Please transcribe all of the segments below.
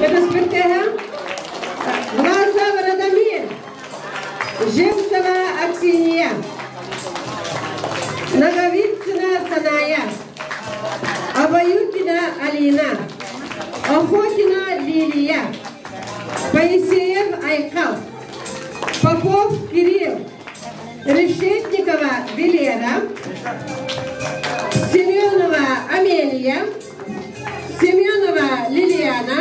Ытыспыттаһа Власов Радомир, Жемцева Аксинья, Наговицына Саная, Абаюкина Алина, Охотина Лилия, Поисеев Айхал, Попов Кирилл, Решетникова Велера, Семенова Амелия, Семенова Лилиана,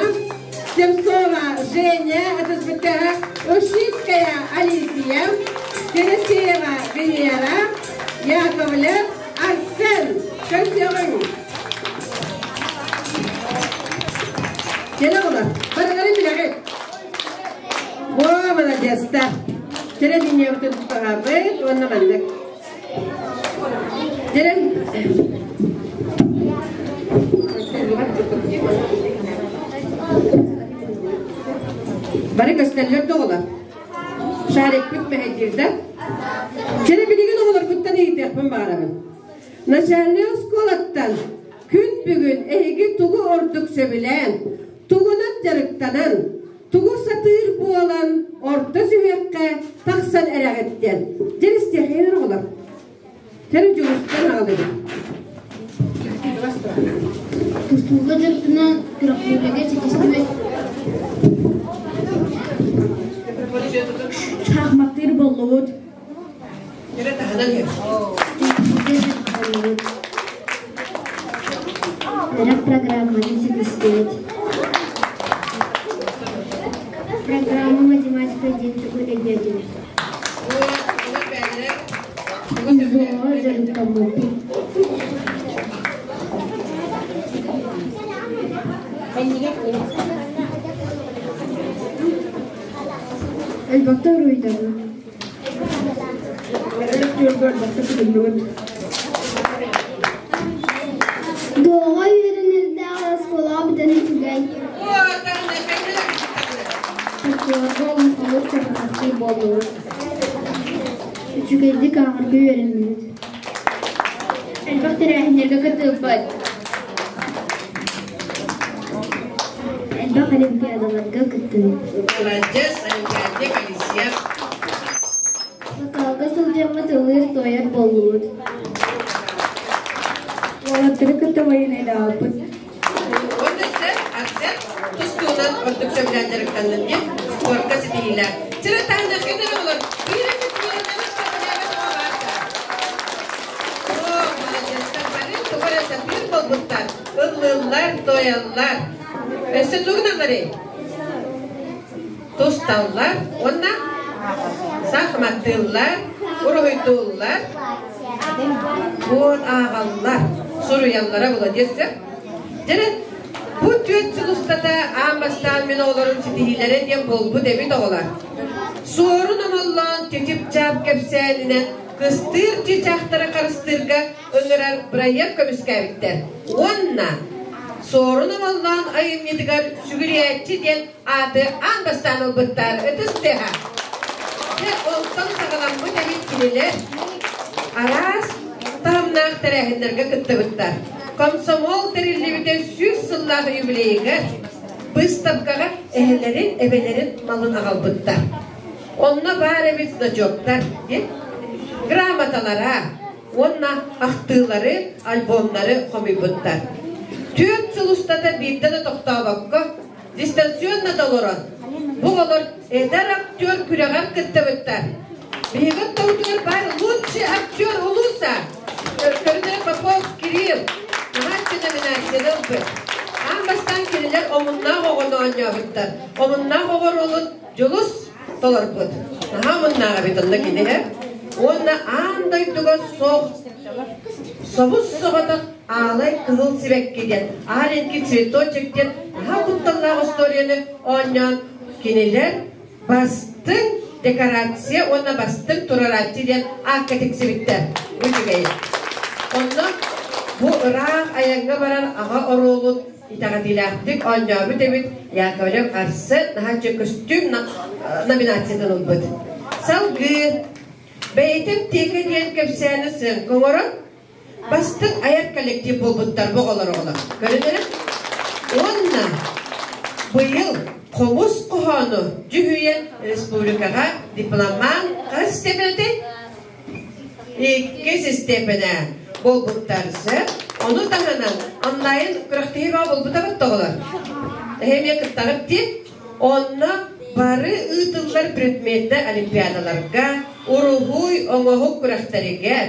Семцова Женя, ССБТ, Ушницкая Алисия, Федосеева Венера, Яковлев Арсен. Көрсөҕүҥ. Кэлэ олор. Барыларын билэҕит. О, молодецтар. Кэлэн инньэбитин тутаһабыт уонна маннык. Кэлэн Бары көстөллөр да оҕолор. Шарикпыт мэһэйдиир да. Кэлэ билигин оҕолорбуттан ыйытыахпын баҕарабын. Начальнай оскуолаттан күн бүгүн эһиги тугу ордук сөбүлээн, тугунан дьарыктанан, тугу сатыыр буолан орто сүһүөххэ тахсан эрэҕит диэн. Дьэ истиэххин оҕолор. Кэлин Дьулустан аҕалыгын. Тустууга дьарыктанан күрэхтэһиигэ ситистибит. Шахматтыыр буоллубут. Үөрэх программаны ситистибит. Программа математика диэн тугу өйдөөтүбүт? Изоҕа дьарыктаммыппыт. Элбэхтэ уруйдабыт. Дуоҕа үөрэнэрдээх оскуолаҕа бүтэн үчүгэй. Фольклорга олоҥхолуур чабырҕахтыыр буоллубут. Үчүгэйдик ааҕарга үөрэннибит. Элбэх тэрээһиннэргэ кыттыыппыт. Элбэх олимпиадаларга кыттыбыт. Маладьыас, Олимпиадия комиссия. Вокалга сылдьаммыт ыллыыр-туойар буоллубут. Уолаттары кытта военнайдаабыппыт. Уонна өссө Арсен тустуунан ордук сөбүлээн дьарыктаннын диэн спортка ситиһиилээх. Чыры таһыныаххын эрэ олор. Биир эмит үөрэнэбит сөбүлээбэт оҕо баар да. Оо, маладьыастар бары тугу эрэ сатыыр буолбуттар. Ыллыыллар, туойаллар. Өссө тугуналларый? Тусталлар уонна саахыматтыыллар, уруһуйдууллар, буон ааҕаллар, суруйаллара була диэссе. Дьэ, бу түөрт сыл устата аан бастаан мин оҕолорум ситиһиилэрэ диэн буолбут эбит оҕолор. Суорун омоллоон чичип-чаап кэпсээнинэн кыстыыр чыычаахтары харыстыырга ыҥырар бырайыак көмүскээбиттэр уонна Суорун Омоллоон айымньытыгар сүгүрүйээччи диэн ааты аан бастаан ылбыттар ытыс тыаһа. Дьэ, онтон саҕаламмыт эбит кинилэр араас таһымнаах тэрээһиннэргэ кыттыбыттар. Комсомол тэриллибитэ 100 сыллаах юбилейыгар быыстапкаҕа эһэлэрин, эбэлэрин малын аҕалбыттар. Онно баар эбит значоктар диэн грамоталара уонна ахтыылары, альбомнары хомуйбуттар. 4 сыл устата биирдэ да тохтообокко дистанционно да олорон, бу оҕолор эдэр актер күрэҕэр кыттыбыттар. Биһиги оттоутугар баар лучший актер улууса Көрүнэр Попов Кирилл наһаа номинацияны ылбыт. Аан бастаан кинилэр омуннаах оҕону оонньообуттар. Омуннаах оҕо оруолун Дьулус толорбут. Наһаа омуннаах эбит онно кинигэ. Уонна аан дойдуга суох собус соҕотох Аалай кыһыл сибэкки диэн, Аленький цветочек диэн наһаа кутталлаах остуоруйаны оонньоон кинилэр бастыҥ декорация уонна бастыҥ турарааччы диэн аакка тиксибиттэр. Үчүгэй. Онно бу ыраах айаҥҥа барар аҕа оруолун итэҕэтиилээхтик оонньообут эбит Яковлев Арсен наһаа көстүүм номинациятын ылбыт. Салгыы бэйэтин Тиэкэ диэн кэпсээни сыаҥка оҥорон Бастыҥ айар коллектив буолбуттар бу оҕолор оҕолор. Көрүнэрэ. Уонна Быйыл хомус хоһоону дьүһүйэн республикаҕа дипломант хас степенэтэй? Иккис степенэ буолбуттар сөп. Ону таһынан онлайн күрэхтэһии баа буолбута тоҕолор. Эһэмиэ кыттаҕыт дии. Онно бары ыытыллар предметнэй олимпиадаларга, уруһуй, оҥоһук күрэхтэригэр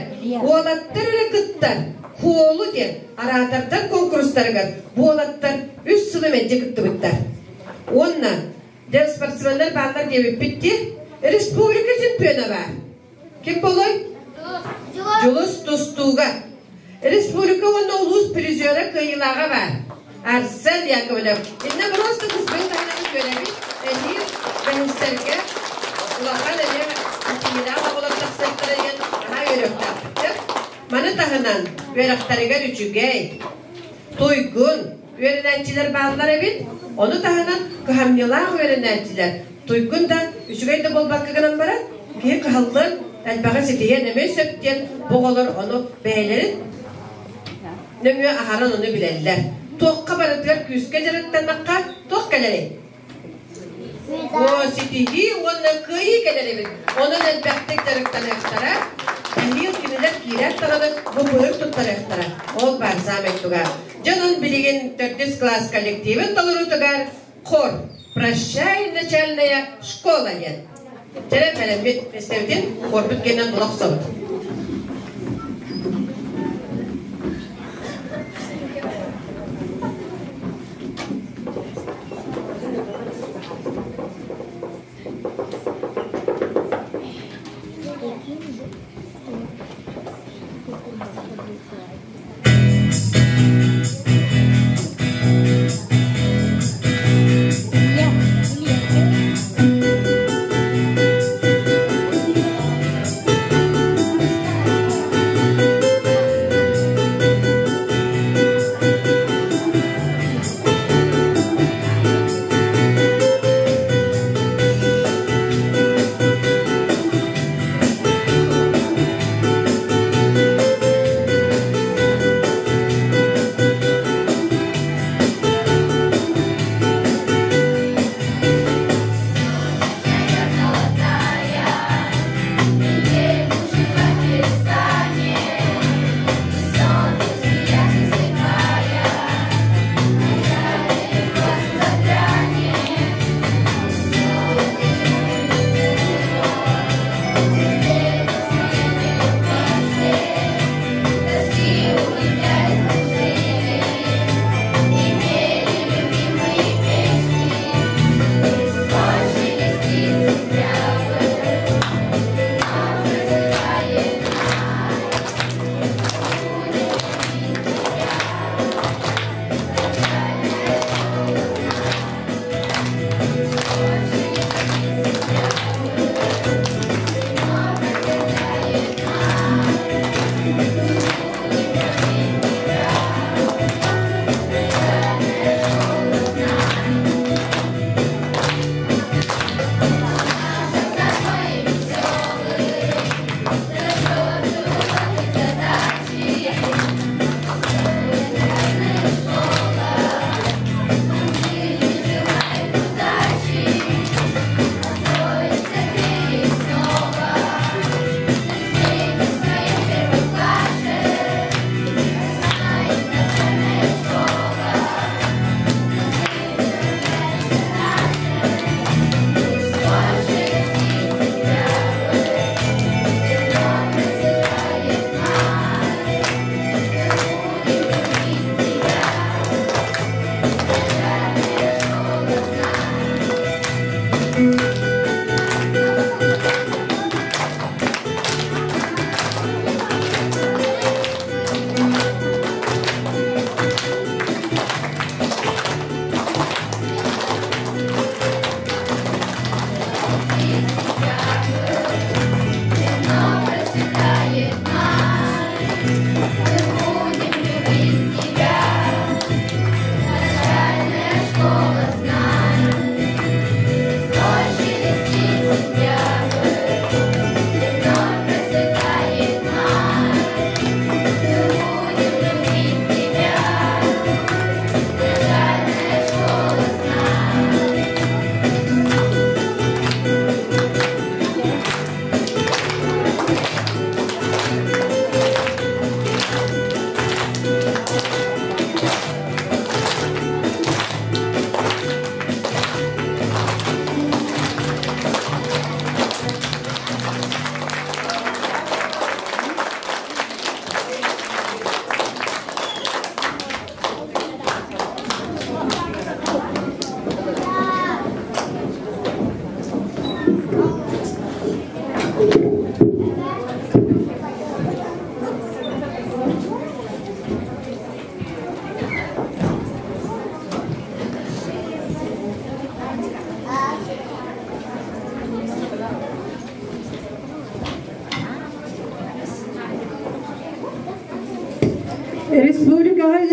уолаттар эрэ кыттар Куолу диэн араатардар куонкурустарыгар буолаттар үс сылы мэлдьи кыттыбыттар. Уонна дьэ спортсменнар бааллар диэбиппит дии, республика чемпиона баар. Ким болой? Дьулус тустууга. Республика уонна улуус призера кыайыылааҕа баар. Арсен Яковлев. Инна просто кыспын таһынан үөрэбит. Эһиил бэһистэргэ улахан эмиэ ситиһиилээх оҕолор тахсыахтара диэн наһаа үөрүөхтээхпит. Маны таһынан үөрэхтэригэр үчүгэй, туйгун үөрэнээччилэр бааллар эбит. Ону таһынан кыһамньылаах үөрэнээччилэр туйгун да, үчүгэй да буолбакка гынан баран, киһи кыһаллан элбэҕи ситиһиэн эмиэ сөп диэн бу оҕолор ону бэйэлэрин нөҥүө аһаран ону билэллэр. Туохха барытыгар күүскэ дьарыктаннахха туох кэлэрий? Оо, ситиһии уонна кыайыы кэлэр эбит. Онон элбэхтик дьарыктаныахтара. Эһиил кинилэр киирэр даҕаны бу быһык туттарыахтара. Ол баар саамай туга. Дьонун билигин төрдүс класс коллективын толоруутугар хор «Прощай, начальная школа» диэн. Чэрэ бэлэммит эстэбитин хорбут гэнэн була охсобут.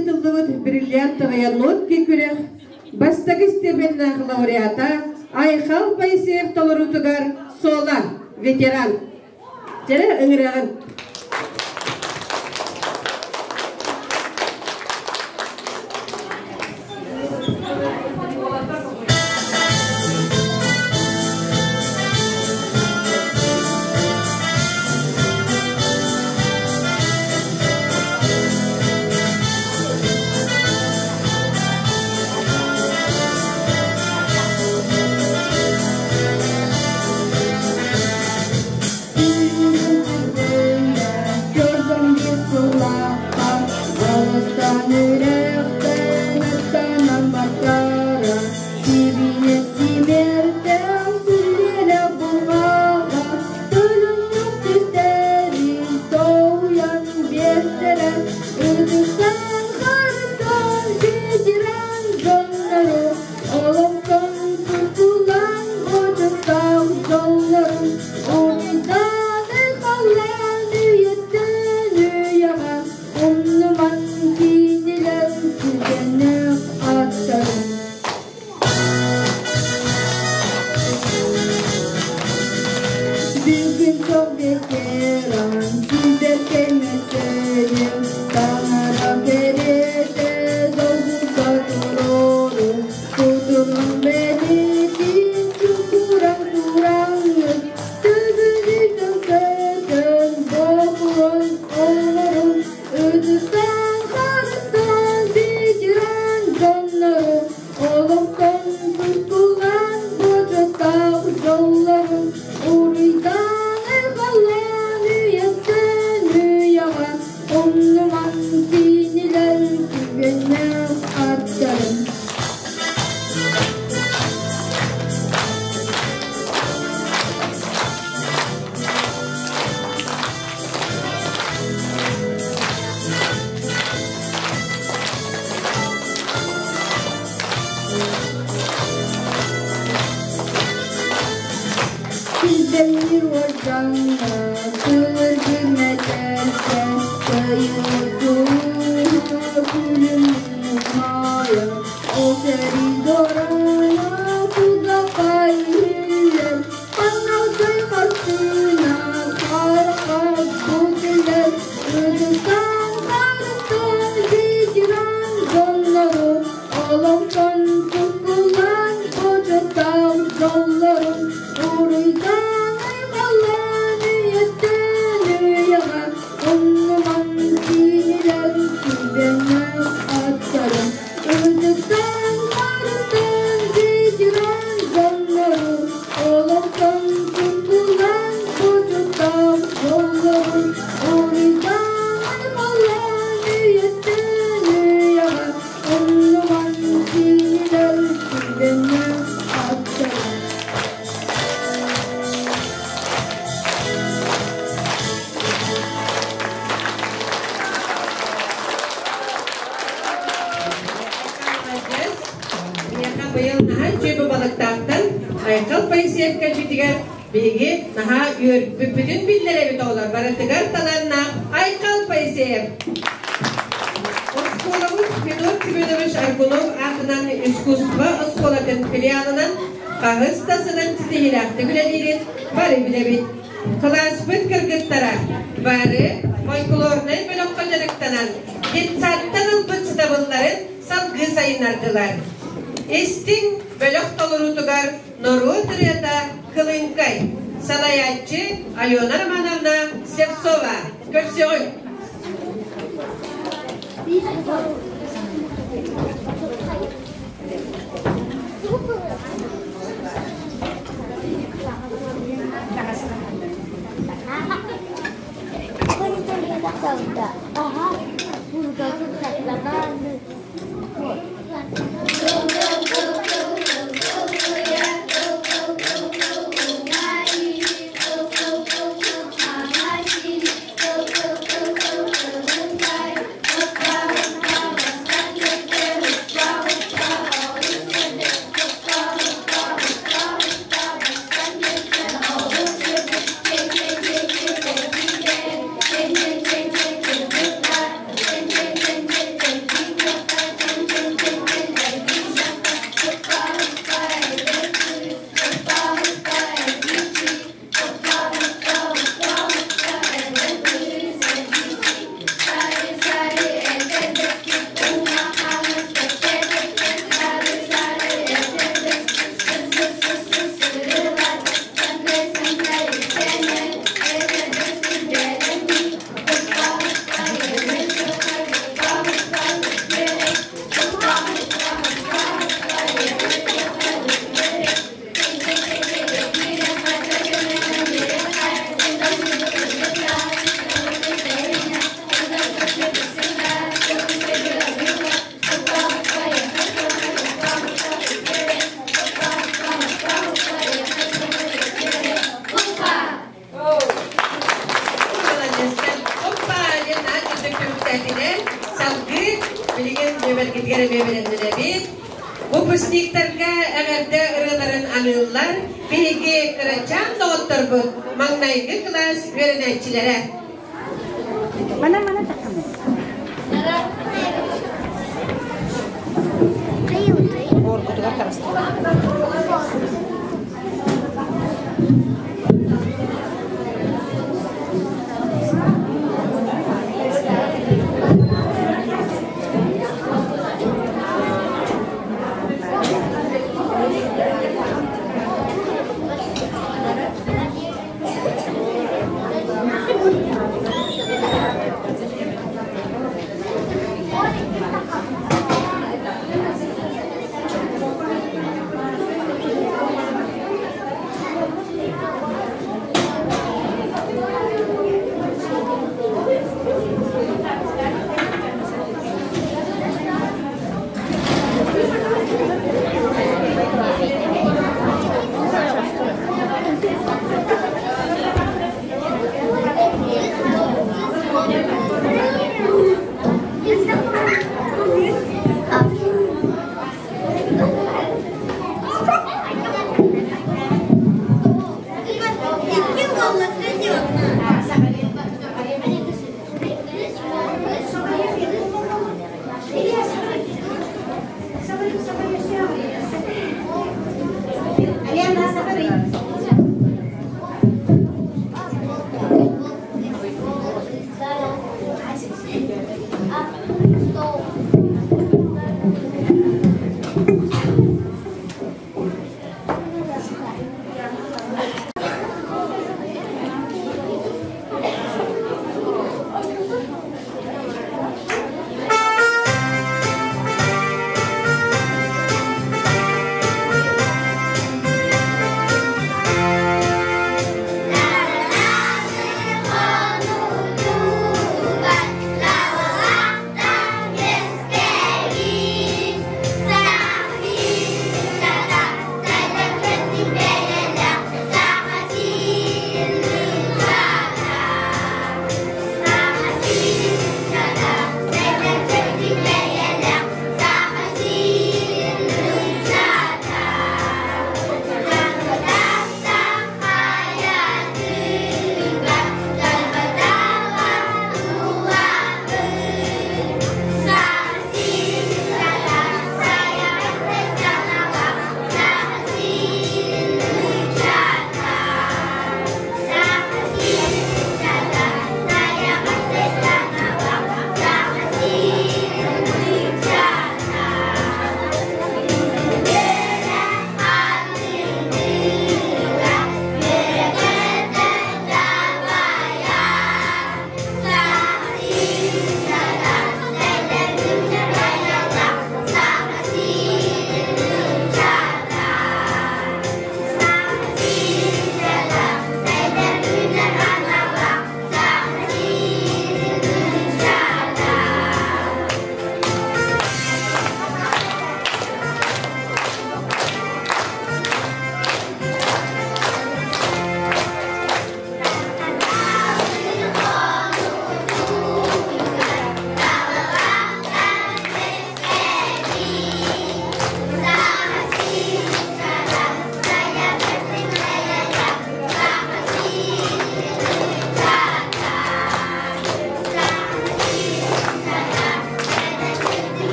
ыытыллыбыт Бриллиантовая нотки күрэх бастакы степеннээх лауреата Айхал Поисеев толоруутугар Соло, ветеран. Дьэрэ ыҥырыаҕын. Быйыл наһаа үчүгэй балыктаахтан Айхал Поисеев кэлбитигэр биһиги наһаа үөрбүппүтүн биллэрэбит оҕолор барытыгар талааннаах Айхал Поисеев. Оскуолабыт Федот Семенович Аргунов аатынан искусство оскуолатын филиалынан хаһыс да сылын ситиһиилээхтик үлэлиирин бары билэбит. Кылааспыт кыргыттара бары фольклорнай бөлөххө дьарыктанан детсадтан ылбыт сатабылларын салгыы сайыннардылар. Истиҥ бөлөх толоруутугар норуот ырыата Кылыҥкай, салайааччы Алена Романовна Слепцова. Көрсөҕүҥ! Выпускниктарга эҕэрдэ ырыаларын аныыллар биһиги кырачаан доҕотторбут маҥнайгы кылаас үөрэнээччилэрэ. Мана мана такамы. Оргутугар таҕыстылар.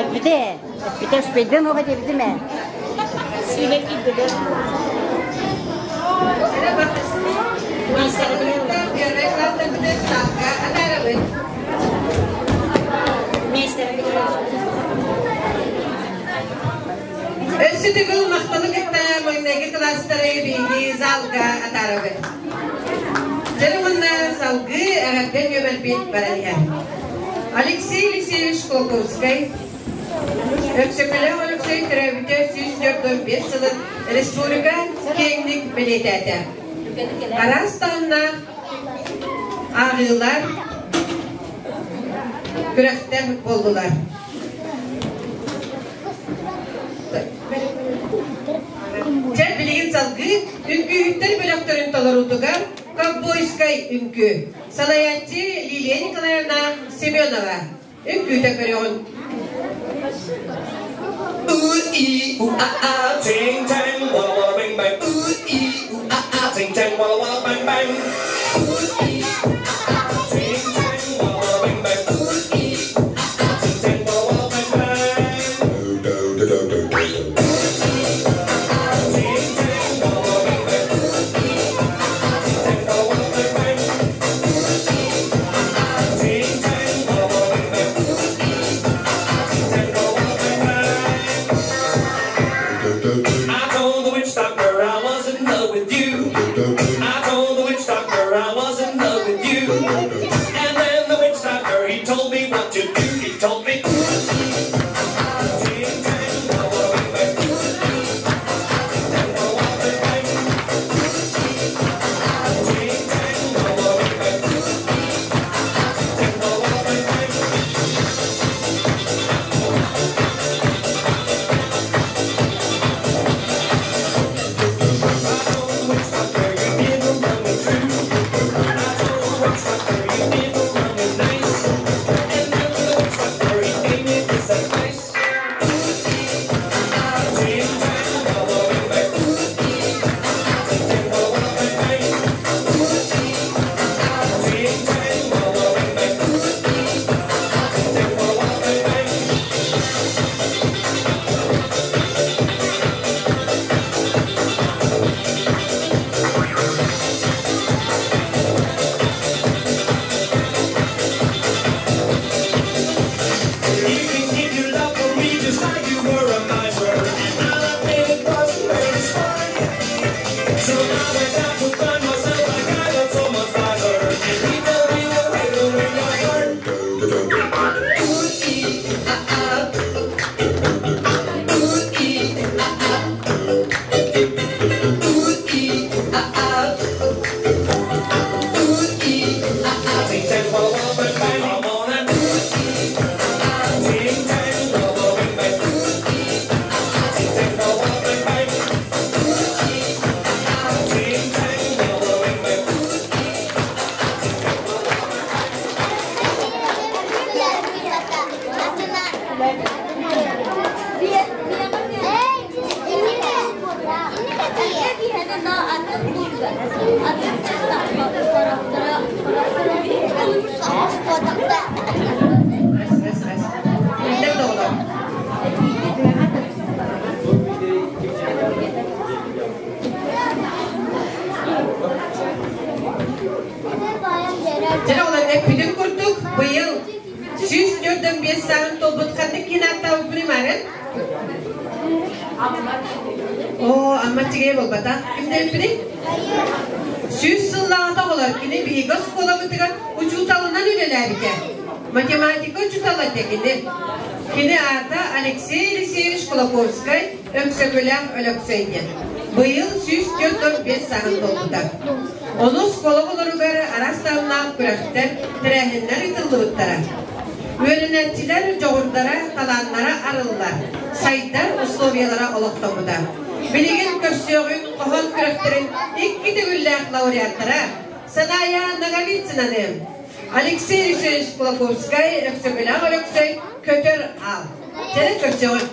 Эппите, эппите успейден оға дебити ме? Өссө төгүл махталы кытта маҥнайгы кылаастары биһиги залга атаарабыт. Дьэ уонна салгыы эҕэрдэ нүөмэрбит баран иһэр. Алексей Алексеевич Колковскай. Өксөкүлээх Өлөксөй төрөөбүтэ 145 сылын республика киэҥник бэлиэтээтэ. Араас таһымнаах ааҕыылар, күрэхтэр буоллулар. Чэ, билигин салгыы үҥкүүһүттэр бөлөхтөрүн толоруутугар ковбойскай үҥкүү. Салайааччы Лилия Николаевна Семенова. Үҥкүүтэ көрөҕүн. Ooh, ee, ooh, ah, ah, ting, tang, walla, walla, bang, bang. Ooh, ee, ooh, ah, ah, ting, tang, walla, walla, bang, bang. Ooh, ee, ooh, ah, ah, ting, tang, walla, walla, bang, bang. Ooh, ee, ooh, ah, ah, ting, tang, walla, walla, bang, bang. Ting, tang, walla, walla, bang, bang. Ooh, ee, ooh, ah, ah, ting, tang, walla, walla, bang, bang. Ooh, ee, ooh, ah, ah, ting, tang, walla, walla, bang, bang. Ooh, ee, ooh, ah, ah, ting, tang, walla, walla, bang, bang. I told the witch doctor I was in love with you. I told the witch doctor I was in love with you. And then the witch doctor, he told me what to do. He told me, ooh, ee, ah, ah, ting, tang, walla, walla, bang, bang. Ooh, ee, ah, ah, ting, tang, walla, walla, bang, bang. Ooh, ee, ah, ah, ting, tang, walla, walla, bang, bang. Ooh, ee, ah, ah, ting, tang, walla, walla, bang, bang. I told the witch doctor you never run me true. I told the witch doctor you never run me nice. And then the witch doctor he gave me this advice. Ooh ee ah ah ting tang walla walla bang bang. Ooh ee ah ah ting tang walla walla bang bang. Ooh ee ah ah ting tang walla walla bang bang. Ooh ee ah ah ting tang walla walla bang bang. You can keep your love for me just like you were a miser. And I'll admit it wasn't very smart. So I went out to find myself a guy that's so much wiser. And he told me the way to win your heart. Ooh, ee, ah, ah. Ooh, ee, ah, ah. Ooh, ee, ah, ah. Ooh, ee, ah, ah. Ting, tang, walla, walla, bang, bang. I'm on a ooh, ee, ah, ah. Ting, tang, walla, walla, bang, bang. Ooh, ee, ah, ah. Ting, tang, walla, walla, bang, bang. Ooh, ee, ah, ah. Ting, tang, walla, walla, bang, bang. Ooh, ee, ah, ah. Ting, tang, walla, walla, bang, bang. Ас, ас, ас. Биллэр доҕолор. Дьэ, олор эппитин курдук, быйыл 145 сааһын туолбут ханнык киин ааттаабыппыный Марын? Оо, Амма Аччыгыйа буолбатах. Ким диэбиппиний? 100 сыллааҕыта оҕолор кини биһиги оскуолабытыгар учууталынан үлэлээбитэ. Математика учуутала этэ кини. Кини аата Алексей Елисеевич Кулаковскай, Өксөкүлээх Өлөксөй диэн. Быйыл 145 сааһын туолбута. Ону оскуола оҕолоругар араас таһымнаах күрэхтэр, тэрээһиннэр ыытыллыбыттара. Үөрэнээччилэр дьоҕурдара, талааннара арыллар, сайдар условиялара олохтоммута. Билигин көрсүөҕүҥ хоһоон күрэхтэрин икки төгүллээх лауреаттара Саная Ноговицынаны, Алексей Алексеевич Кулаковскай, Өксөкүлээх Өлөксөй, Көтөр Аал. Кэлэн көрсүөҕүҥ.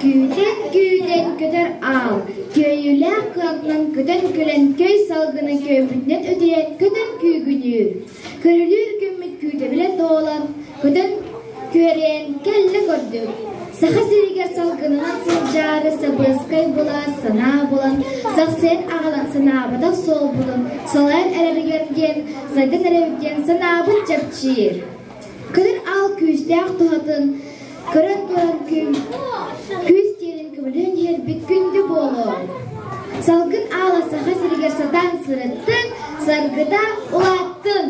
Күүтэн күүтэн көтөр аал, күөйүүлээх кыһатынан көтөн кэлэн көй салгыны көйбүтүнэн өтүйэн көтөн күүгүнүүр. Көрүлүүр күммүт күүтэбилэ туолан, көтөн күөрэйэн кэллэ көрдүк. Саха сиригэр салгынынан сылдьаары сабыаскай былаас санаа булан, сахсыйан аҕалан санаабатах суолбутун салайан эрэригэр диэн, сайдан эрэбит диэн санаабыт чэпчиир. Көтөр аал күүстээх туһатын көрөн туран күүс тиэрин көмөлөһөн иһэрбит күндү буолуо. Салгын аала Саха сиригэр сатаан сырыттын, саргыта улааттын!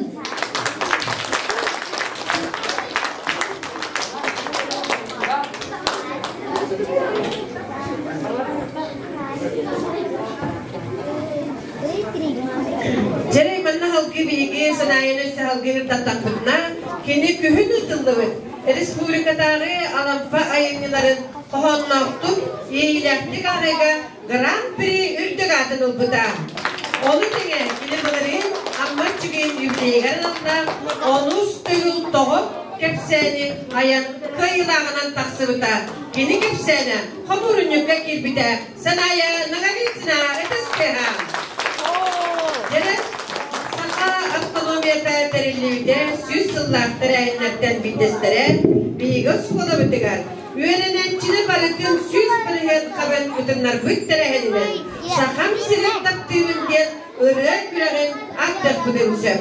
Санаайаны өссө салгыы кини күһүн ыытыллыбыт республикатааҕы Алампа айымньыларын хоһоонноохтук, иэйиилээхтик ааҕыыга Гран-при үрдүк аатын ылбыта. Ону тэҥэ кини былырыын Амма Аччыгыйын юбилейыгар аналлаах онус төгүл тоҕо кэпсээни айан кыайыылааҕынан тахсыбыта. Кини кэпсээнэ хомуурунньукка киирбитэ. Саная Ноговицына ытыс-тыаһа. Дьэ, саха автономията тэриллибитэ 100 сыллаах тэрээһиннэртэн биирдэстэрэ биһиги оскуолабытыгар үөрэнээччини барытын 100% хабан кытыннарбыт тэрээһининэн Сахам сирин таптыыбын диэн ырыа күрэҕин аттыахпытын сөп.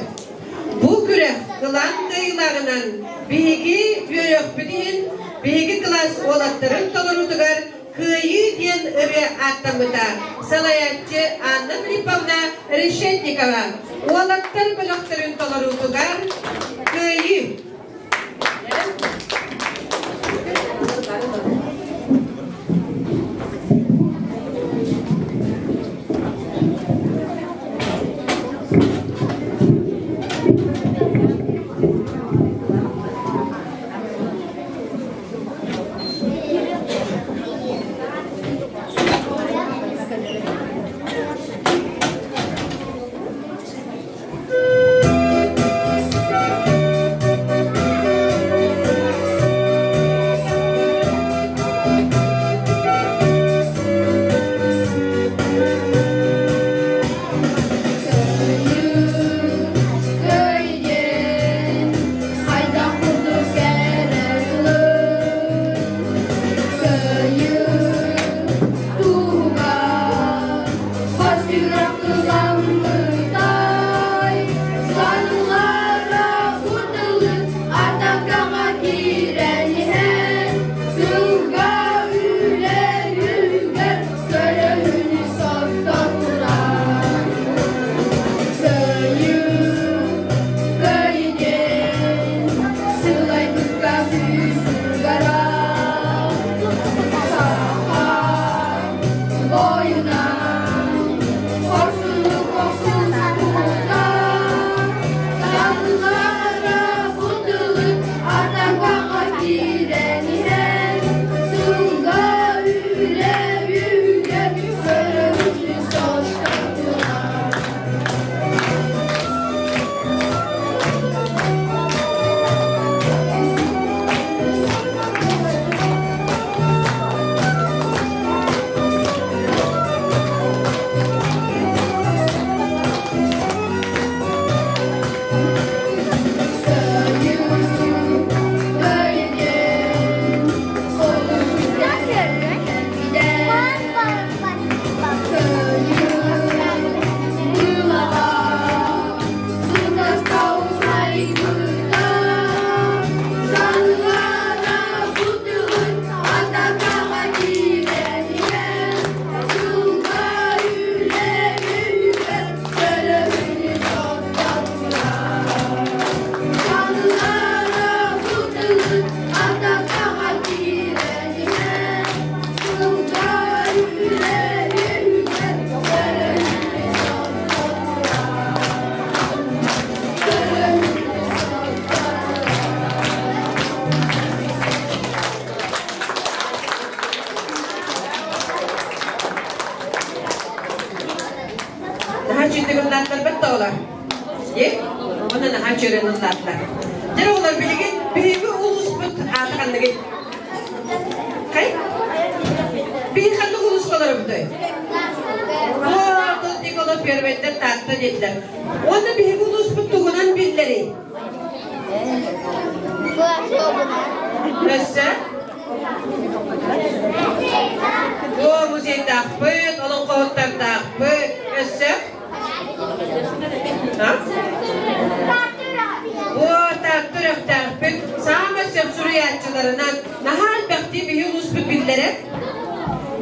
Бу күрэх кылаан кыайыылааҕынан биһиги үөрүөхпүт иһин биһиги кылаас уолаттарын толоруутугар Кыайыы диэн ырыа ааттаммыта. Салайааччы Анна Филипповна Решетникова уолаттар бөлөхтөрүн толоруутугар Кыайыы. Хайдах курдук кэрэ тылын Кыайыы туһугар хос сүрэх кыламмытай Саннылара кутулун атакаҕа киирэн иһэн Тылга үлэ-үгэр көлөһүнү сотто турар Кыайыы Кыайыы сылайбыкка күүс угара Саха бойуна хорсуннук охсуспута Саннылара кутулун атакаҕа киирэн иһэн Тылга үлэ үгэр көрөһүнү состотулар. Наһаа үчүгэй ыллааттарбыт да олар. Е? Онно наһаа үчүгэй ыллааттар. Дьэ олар билигин биһиги улууспут аата ханныгый? Хай? Биһиги ханнык улууска олоробутой? Оо, Никола первэйдэр Таатта диэтилэр. Уонна биһиги улууспут тугунан биллэрий? Өссө? Оо, музейдаахпыт, олоҥхоһуттардаахпыт. Өссө? Оо, Таатта үрэхтээхпит. Саамай сөп суруйааччыларынан наһаа элбэхтии биһи улууспут биллэрэ.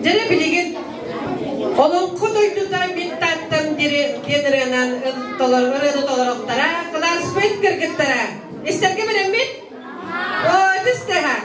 Дьэ билигин Олоҥхо дойдута мин Тааттам диэн ырыанан ырыаны толоруохтара, кылааспыт кыргыттара. Истэргэ бэлэммит? Оо, ытыс-тыаһа.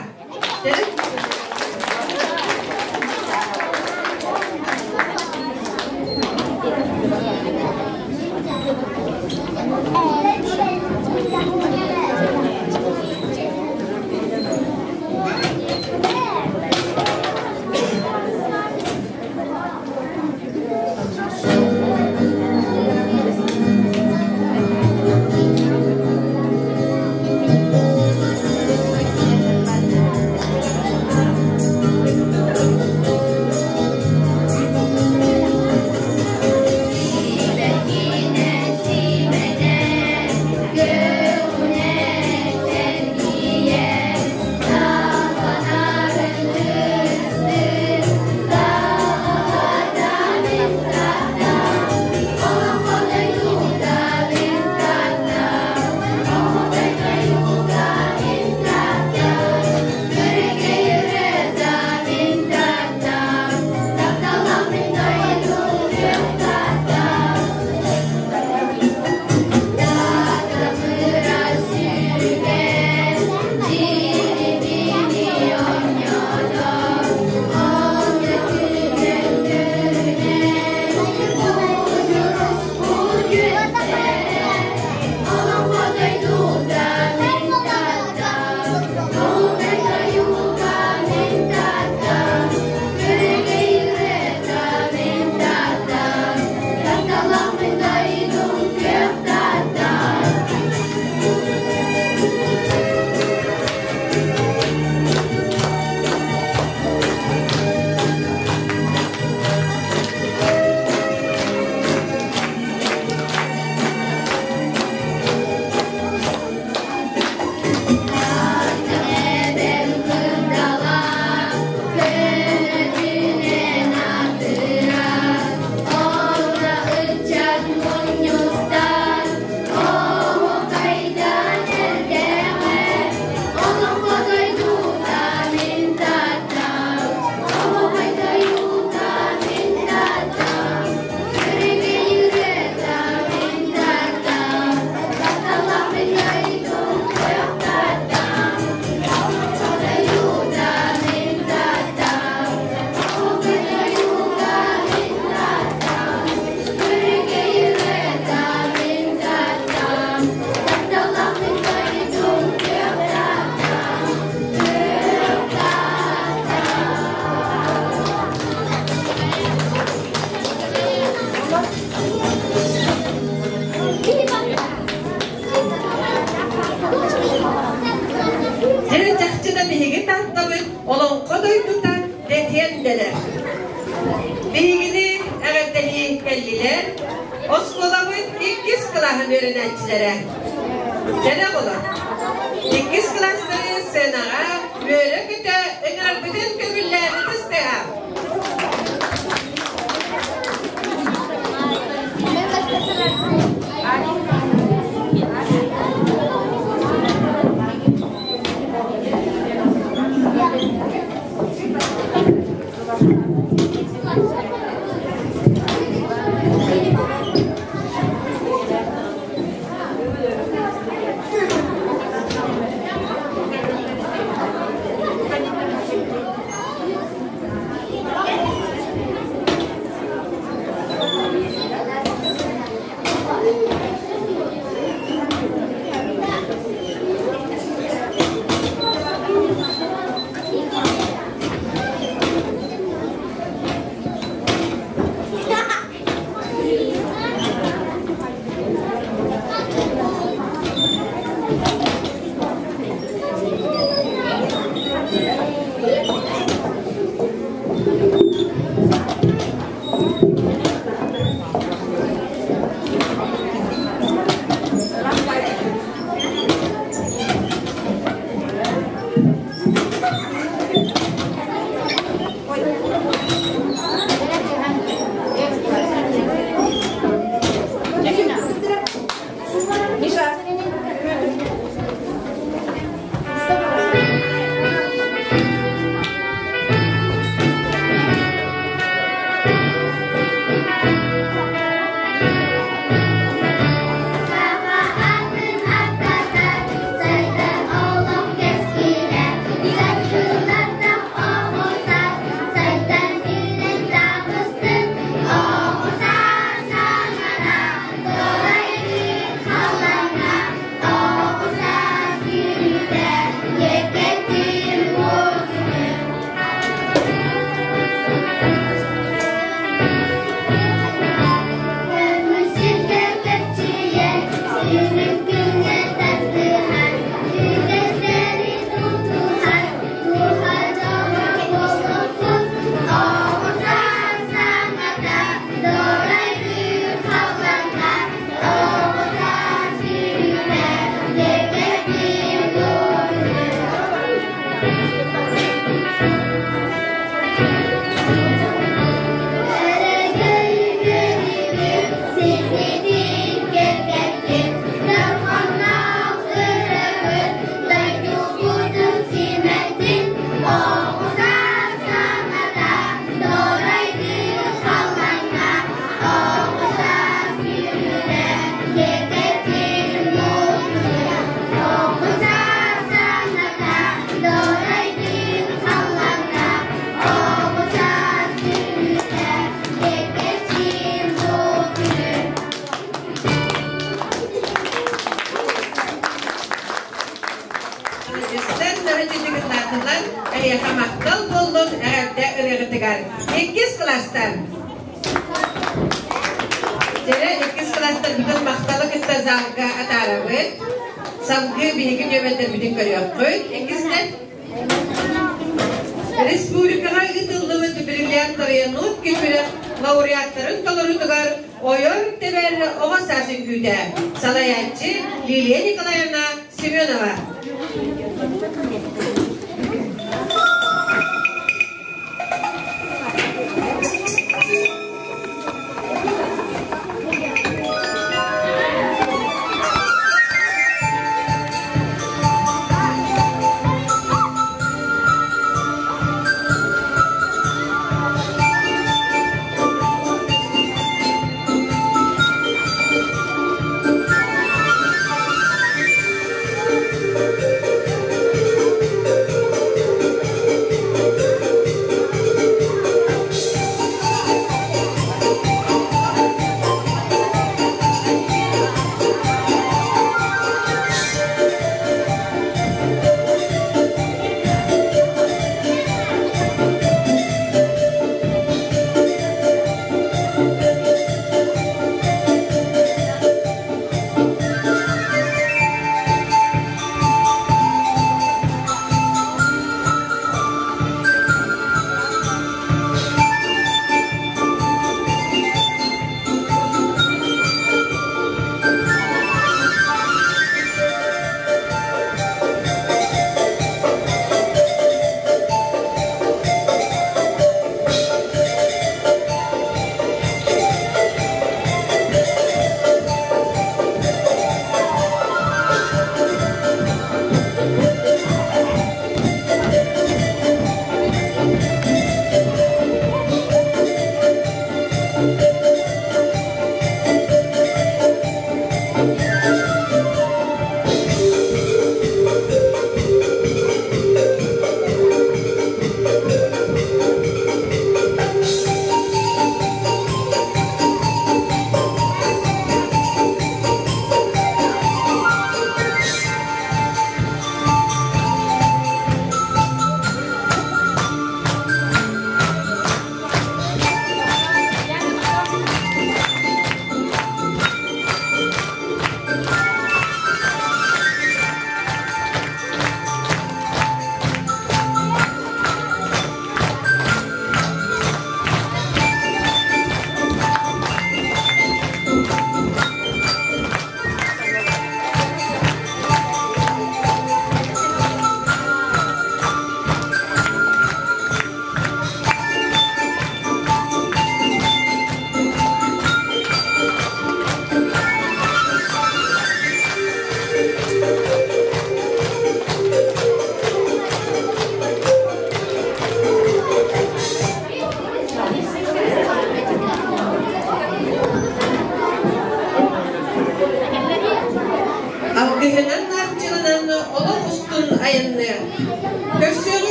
дойдута дэтиэн дэнэр. Биһигини эҕэрдэлии кэллилэр оскуолабыт иккис кылааһын үөрэнээччилэрэ. Дьэ оҕолор, иккис кылаастары сценаҕа үөрэ-көтө ыҥырарбытын көҥүллээбит ыстыа. Эһиэхэ махтал буоллун эҕэрдэ ырыаҕытыгар. Иккис кылаастар. Дьэрэ иккис кылаастарбытын махталы кытта залга атаарабыт. Салгыы биһиги нүөмэрдэрбитин көрүөххүт. Иккистэн Республикаҕа ыытыллыбыт бриллиант Троянутки күрэх лауреаттарын толоруутугар ойор тэбэр оҕо саас үҥкүүтэ салайааччы Лилия Николаевна Семенова.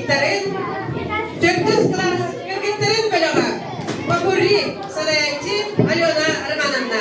выпускниктарын, төрдүс кылаас кыргыттарын бөлөҕө Попурри салайааччы Алена Романовна.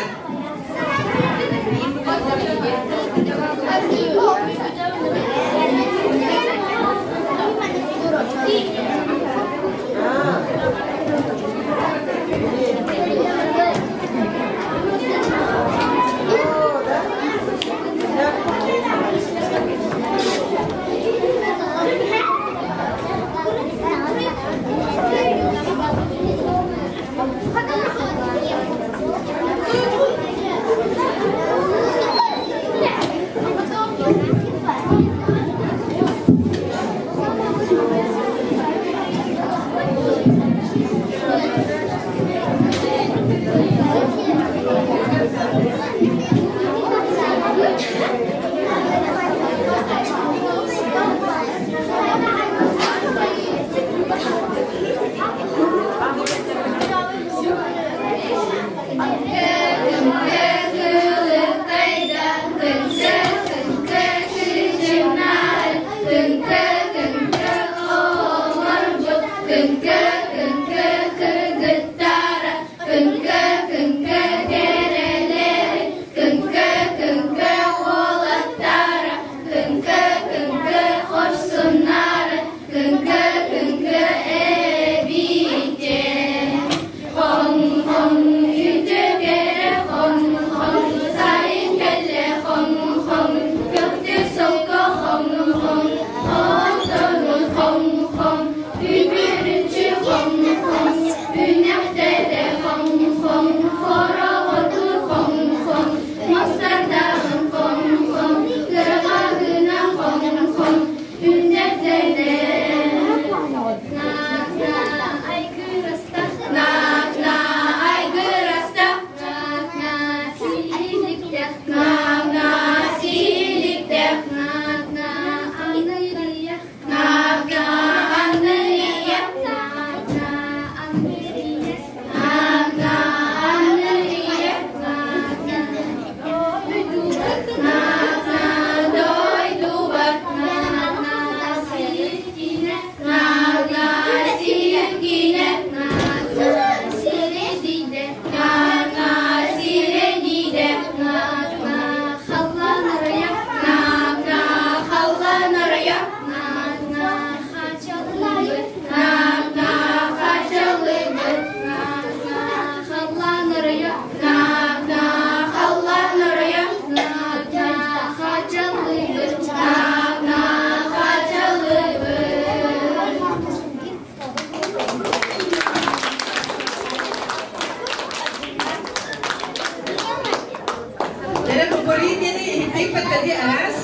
Дьэ, попурри диэни иһиттик паттати араас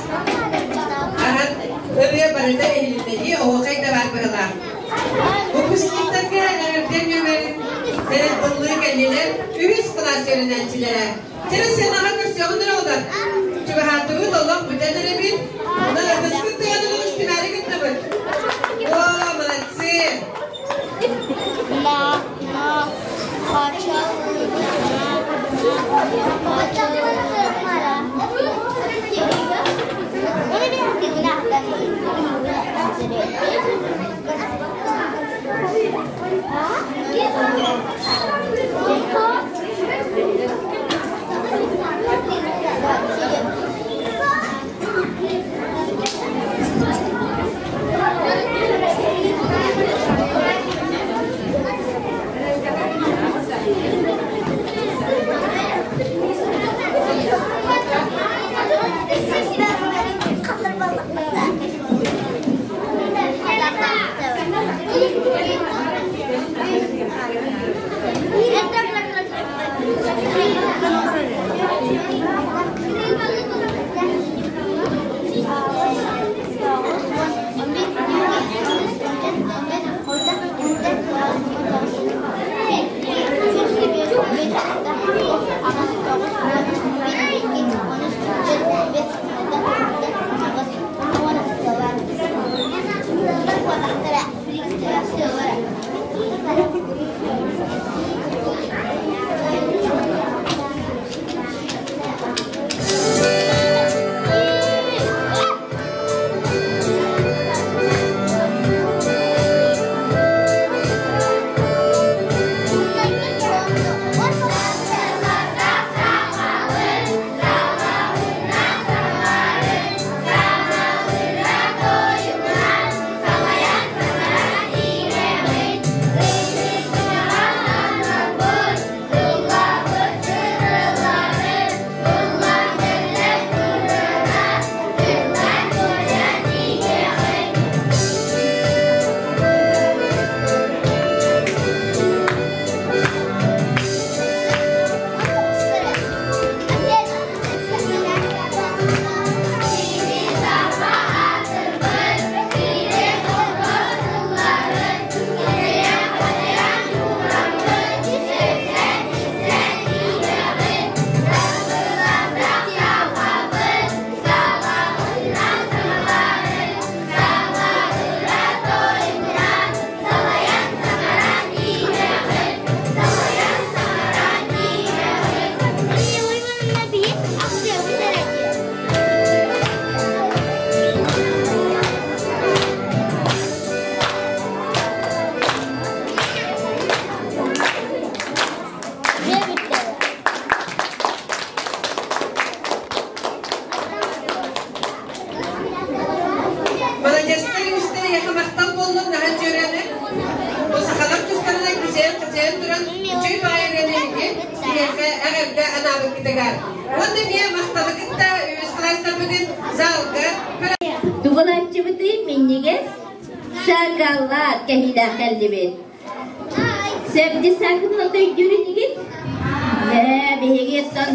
аһан ырыа барыта иһилиннэһии оһуохай да баар быһылаах. Выпускниктарга эҕэрдэ нүөмэрин тэрин ыллыы кэллилэр үһүс кылаас үөрэнээччилэрэ. Чэ, сценаҕа көрсүөҕүн эрэ оҕолор. Чугаһаатыбыт, олох бүтэн эрэбит. Онон ытыспыт тыаҕын истимээри гынныбыт. О, молодцы! Маладьыастар үстэр эһиэхэ махтал буоллун наһаа дьүөрэни. Бу сахалар тустарынан кичэйэн-хачайан туран үчүгэй баҕайы ырыаны биһиэхэ эҕэрдэ анаабыккытыгар. Уонна эмиэ махталы кытта үһүс кылаастарбытын залга Тугулааччыбытый минньигэс шоколад кэһиилээх кэллибит. Сэбдисакын өйдүүр инигит? Ээ, биһиги оттон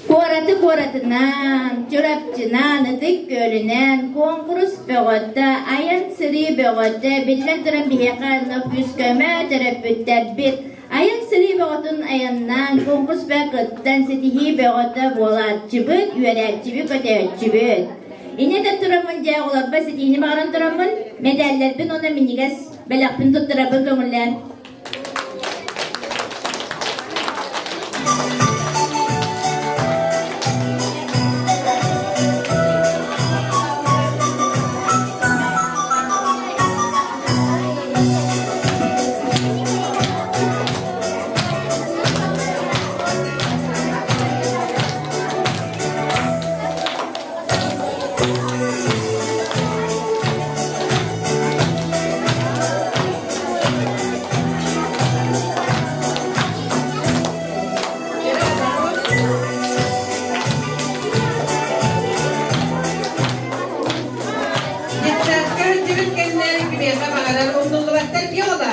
куораты куоратынан, Чурапчынан, Ытык Күөлүнэн куонкурус бөҕөтө, айан-сырыы бөҕөтө, биллэн туран биһиэхэ онно күүс-көмө төрөппүттэрбит. Айан-сырыы бөҕөтүн айаннаан, куонкурус бөҕө кыттан, ситиһии бөҕөтө буолааччыбыт, үөрээччибит, көтөөччүбүт. Инньэ этэн тураммын, дьэ, оҕолорбор ситиһиини баҕаран тураммын, мэдээллэрбин уонна минньигэс бэлэхпин туттарарбын көҥүллээн. Детсадка сылдьыбыт кэннэ кимиэхэ баҕарар умнуллубаттар диэҕэ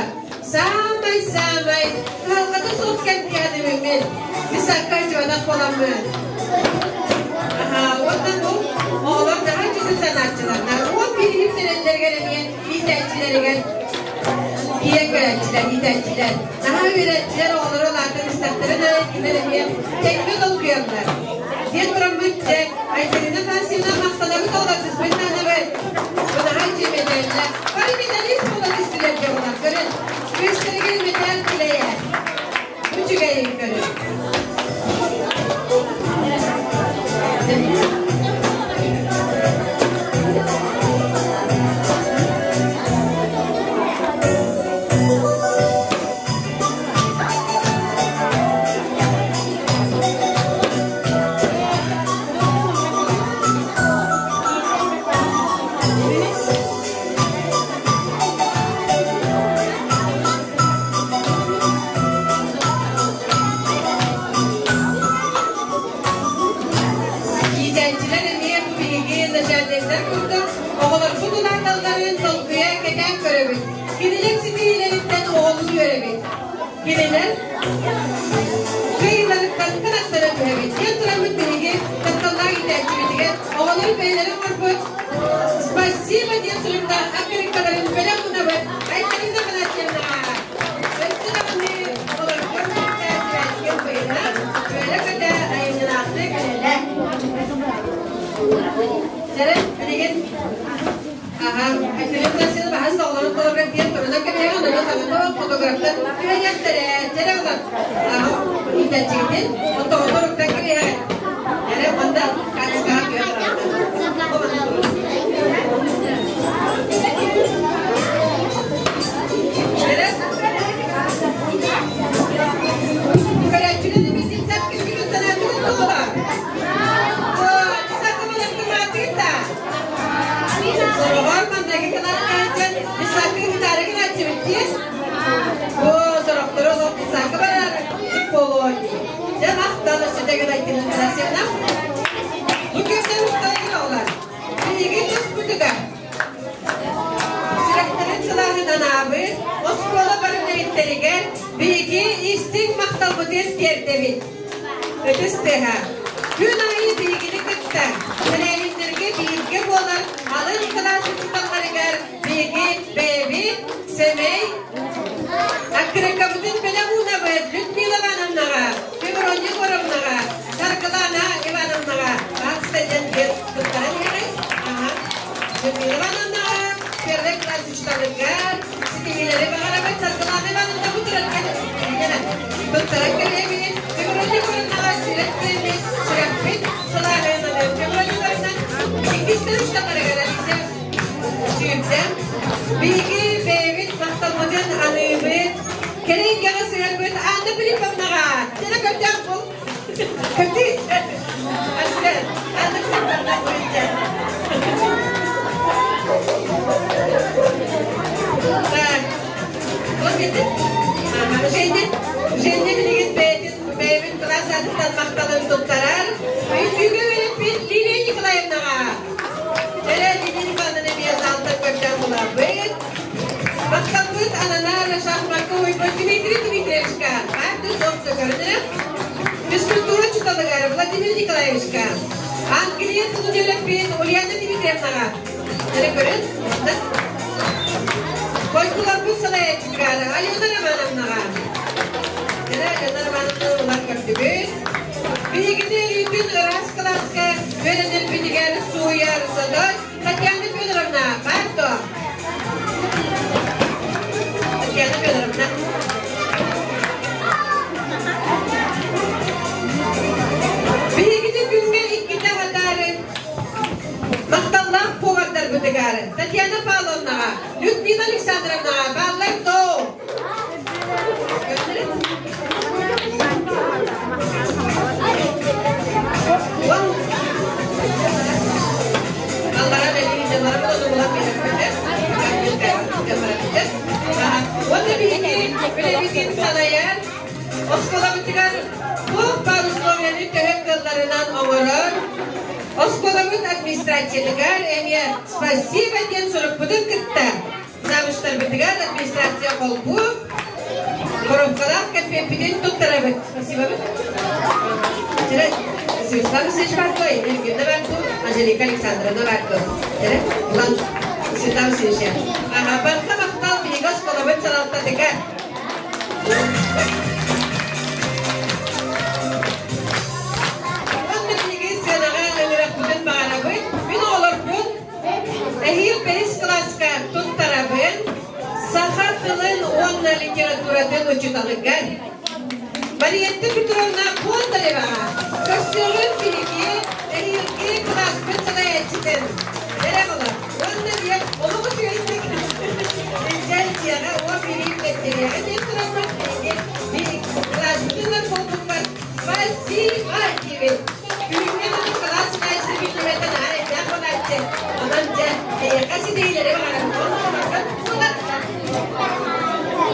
Саамай-саамай кыһалҕата суох кэм киһи Детсадка сылдьыбатах буоламмын. Аха, уонна бу оҕолор наһаа үчүгэй санааччылардар. Уон биирин сирэллэригэр эмиэ иитээччилэригэр киирэн кэлээччилэр, иитээччилэр. Наһаа үөрээччилэр оҕолоро улаатан истэхтэрин аайы кинилэр эмиэ тэҥҥэ долгуйаллар. Диэн тураммыт дьэ, Айталина Афанасьевна махтанабыт оҕолорбут наанабыт. Бу наһаа үчүгэй мэдээллэр. Бары медалист буола түстүлэр дьэ оҕолор, көрүн. Күөстэригэр мэтээл килэйэ. Үчүгэйин көрүн. Иитээччилэр эмиэ бу биһиги начальниктар курдук оҕолорбут улааталларын толкуйа кэтээн көрөбүт. Кинилэр ситиһиилэриттэн оҕолуу үөрэбит. Кинилэр кыайыыларыттан кынаттара түһэбит. Диэн тураммыт биһиги тапталлаах иитээччибитигэр оҕолор бэйэлэрин оҥорбут «Спасибо» диэн суруктаах аккырыыккаларын бэлэх уунабыт Айталина Афанасьевнаҕа. Өссө даҕаны оҕолоргор кытта сибээскэ быйына, үөрэ-көтө айымньылаахтык үлэлээ. Дьэрэ, билигин Аха, Айталина Афанасьевна баһас оҕолорун толорор диэн турунан кэбиһэҕин, онон саҥата фотографтар түһэриэхтэрэ. Дьэрэ ылан, иитээччигитин, оттоҕотор уктан кэбиһэҕин. Дьэрэ, онда хаачыскаҕа түһэ Дьэрэ, көрөөччүнэн эмиэ сап күскүтүн санаатыгын туола. Сороҕор манныгы кылааска сылдьан Исаакы ыытаары гынааччыбыт дии. Оо, сорохторо олох Исаакы барар буолуо дии. Дьэ, махтал өссө төгүл Айтылын Тарасевна. Бу кэмтэн усталыгын оҕолор. Биһиги туспутугар сүрэхтэрин сылааһын анаабыт оскуола бары үлэһиттэригэр биһиги истиҥ махталбытын тиэрдэбит. Ытыс тыаһа. Күн аайы биһигини кытта тэрээһиннэргэ бииргэ буолар алын кылаас учууталларыгар биһиги бэйэбит сэмэй аккырыыккабытын бэлэх уунабыт Людмила Ивановнаҕа, Февронья Егоровнаҕа, Саргылана Ивановнаҕа Баатыста диэн туттаран иһэҕит. Аха. Людмила Ивановнаҕа первый класс учууталыгар ситиһиилэри баҕарабыт. Саргылана Ивановна бу туран туттаран кэлэбит. Февронья Егоровнаҕа сүрэх кэлбит. Сүрэхпит сылааһынан көмөлөһүнэн иккистэн үстэлэригэр Алиса сүүрдэ. Биһиги бэйэбит махталбытын аныыбыт. Кэрэ эйгэҕэ сыһыарбыт Анна Филипповнаҕа. Сена көрдөөх бул. Көтүй. Анна Филипповна көрдө. Так. Вот видите? Женя, Женя билигин бэйэтин бэйэбин кылаас аатыттан махталын туттарар. Үтүгү үөрэппит Лилия Николаевнаҕа. Эрэ Лилия Николаевна эмиэ залтан көрдөөн булабыт. Махталбыт ананар шахмакка уйбут Дмитрий Дмитриевичка. Баарды суох көрүнэр. Физкультура учууталыгар Владимир Николаевичка. Англия тылын үөрэппит Ульяна Дмитриевнаҕа. Эрэ көрүн. Бойкуларбыт салайааччытыгар Алена Романовнаҕа. Эрэ Алена Романовна ылан көрдүбүт. Биһигини өрүүтүн ыраас кылааска үөрэнэрбитигэр сууйар содор Татьяна Федоровна баар дуо? Татьяна Федоровна. Биһигини күҥҥэ иккитэ хатаарын Махталлаах повардарбытыгар Татьяна Павловнаҕа, Людмила Александровнаҕа бааллар доо! Аллара Уонна биһиги үлэбитин салайар Оскуолабытыгар туох баар условияны төһө кыалларынан оҥорор оскуолабыт администрациятыгар эмиэ спасибо диэн сурукпутун кытта завучтарбытыгар администрация холбуу коробкалаах кэмпиэппитин туттарабыт. Спасибо. Светлана Васильевич Барко, Евгения Барко, Анжелика Александровна Барко. Улан Светлана Васильевич. Ага, барха махтал биһиги оскуолабыт салалтатыгар. Уонна биһиги сыанаҕа ыҥырахпытын баҕарабыт. Мин оҕолорбун эһиил бэһис кылааска туттарабын. Саха тылын уонна литературатын учууталыгар Мариетта Петровна Бондареваҕа көрсүөҕүн биһиги эһиилги кылааспыт салайааччытын эрэ буолар. Уонна диэн олох үчүгэйдик илдьэн дьиэҕэ уон бириим бэттэриэҕэ диэн тураммыт биһиги кылааспытынан буолбуппар спасибо диибит. Күһүҥҥэ дылы кылаас салайааччыта биллибэтэ наһаа элбэх буолааччы. Онон дьэ эйиэхэ ситиһиилэри баҕарабын. Онно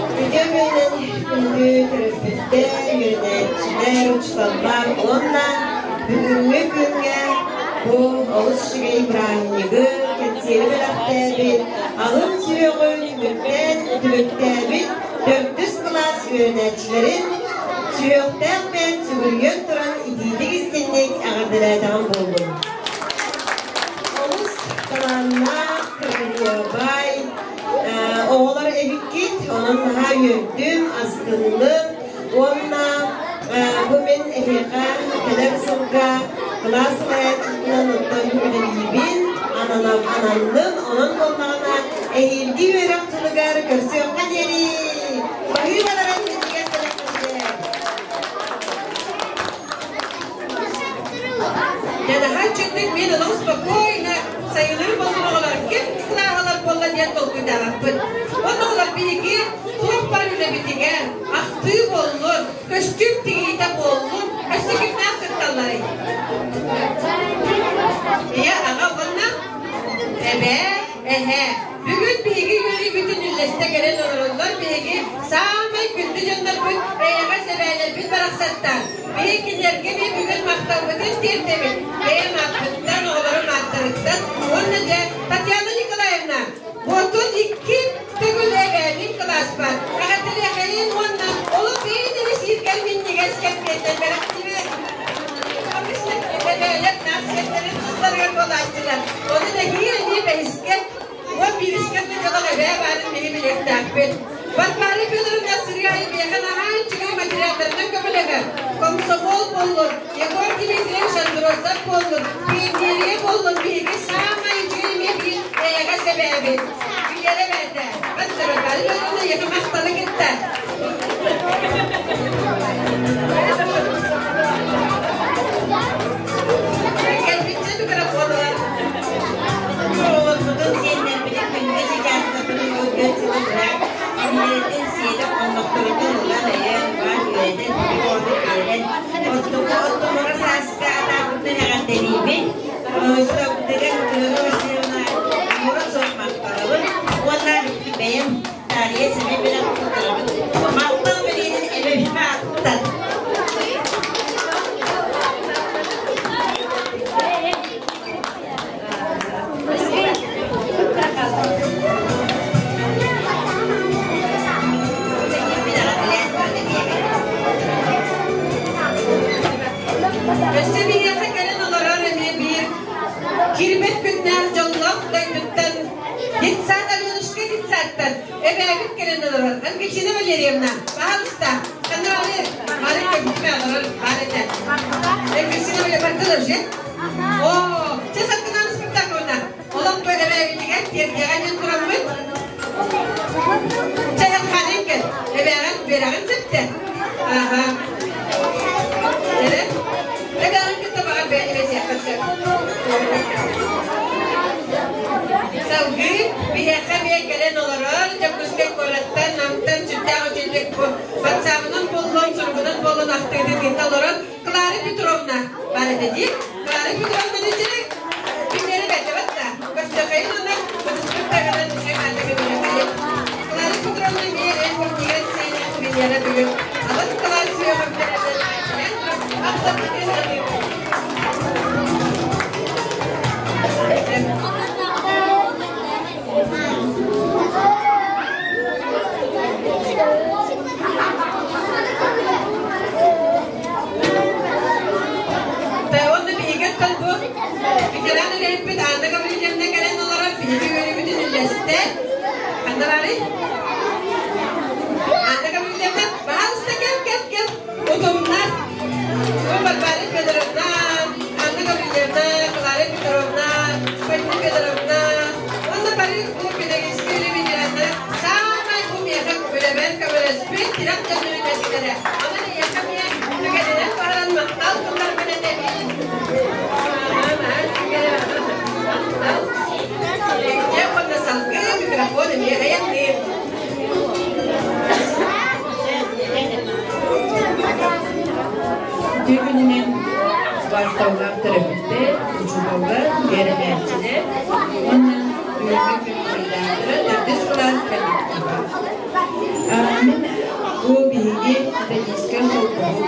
Үтүө күнүнэн күндү төрөппүттэр, үөрэнээччилэр, учууталлар уонна бүгүҥҥү күҥҥэ бу олус үчүгэй бырааһынньыгы, кэнсиэри бэлэхтээбит, алын сүһүөҕү түмүктээн түмүктээбит төрдүс кылаас үөрэнээччилэрин сүһүөхтээх бэйэм сүгүрүйэн туран итиитик истинник эҕэрдэлээтэҕим буоллун. Олус талааннаах, кыргыабай оҕолор эбиккит, онон наһаа үөрдүм, астынным уонна бу мин эһиэхэ кэлэр сылга кылаас салайааччытынан оттон үлэлиибин, ананным, онон буоллаҕына эһиилги үөрэх дьылыгар көрсүөххэ диэри! Баһыыбаларын минньигэс бэлэхтэригэр! Дьадаһан чүттүк мин олох спокойно сайылыыр буоллум оҕолор ким кылааһалар буолла диэн толкуйдаабаппыт. Уонна оҕолор биһиги туох баар үлэбитигэр ахтыы буоллун, көстүүм тигиитэ буоллун, өссө кимнээх кытталларый? Ийэ, аҕа уонна эбээ, эһээ. Бүгүн биһиги үөрүүбүтүн үллэстэ кэлэн олороллор биһиги саамай күндү дьоннорбут, эйэҕэс эбээлэрбит барахсаттар. Биһиги кинилэргэ эмиэ бүгүн махталбытын тиэрдэбит. Бэйэм ааппыттан, оҕолорум ааттарыттан уонна дьэ Татьяна Николаевна, буотун икки төгүл эбээбин кылааспар эҕэрдэлиэхэйин уонна олох бэйэтин сииргэр минньигэс кэмпиэттэн бэлэхтиибит. Эбээлэр нацияларын тустарыгар буолааччылар. Ону нэһиил эмиэ бэһискэ уон биирискэ дьолох эбээ баарын биһи билиэхтээхпит. Варвара Федоровна сырыы миэхэ наһаа үчүгэй материалларынан көмөлөһөр. Комсомол буоллун, Егор Дмитриевич Андросов буоллун, пионерия буоллун биһиги саамай үчүгэй эмиэ биир эйэҕэс эбээбит. Билиэрэ эбээтэ. Варвара Федоровна эйиэхэ махталы кытта. Учууталбытыгар Матрена Васильевна муҥура суох махтанабын уонна бэйэм Дария сэмэй бэлэх туттарабын. Махтал бэлиэтин эбэбин ааттан. Өссө биһиэхэ кэлэн олорор эмиэ биир киирбэт күннээх дьоллоох дойдуттан детсад Аленушка детсадтан эбээбит кэлэн олорор Ангелина Валерьевна, пожалуйста, ханна бары көбүтмэ олорор баар этэ. Ангелина Валерьевна бардылар же? О, чэ саттынан спектакльна. Олох бу эбээбитигэр тиэрдиэҕэ диэн тураммыт. Чэ ханын кэл. Эбээҕин үөрэҕин сөптө. Аха. Эрэ. Эбээҕин кытта баҕар бэйэни бэсиэххин сөп. Салгыы биһиэхэ эмиэ кэлэн олорор Дьокуускай куораттан, Намтан сүрдээх үчүгэйдик ватсабынан буоллун, суругунан буоллун ахтыытын ыыта олорон Клара Петровна бар этэ дии. Клара Петровна дии Кинилэри бэрдэ да. Көстөхөйүн уонна Көтүспүттэринэн үчүгэй маанна көмөлөһөйүн. Клара Петровна эмиэ эн минньигэс сиэнэ Венера бүгүн алын кылаас үөҕүн ахтарбытын Онно биһиги бу ветеран үлэһиппит Анна Гаврильевна кэлэн олорон биһиги үөрүүбүтүн үллэстэ. Ханна барый? Анна Гаврильевна, пожалуйста, кэл, кэл, кэл. Утумнар. Бу Варвара Федоровна, Анна Гаврильевна, Клара Петровна, Фатина Федоровна. Онно бары бу педагогическай үлэ ветераннара саамай бу миэхэ үлэбэр көмөлөспүт тирэх дьоннорун эсилэрэ. Онон эйиэхэ эмиэ түгэнинэн баран махтал тылларбын этэбин. Махтал. Дьэ уонна салгыы микрофон эмиэ айанныыр. Үтүө күнүнэн убаасталлаах төрөппүттэр, учууталлар, үөрэнээччилэр уонна бүгүҥҥү күн буруйдаахтара төрдүс кылаас коллектива. Мин бу биһиги методическай холбоһук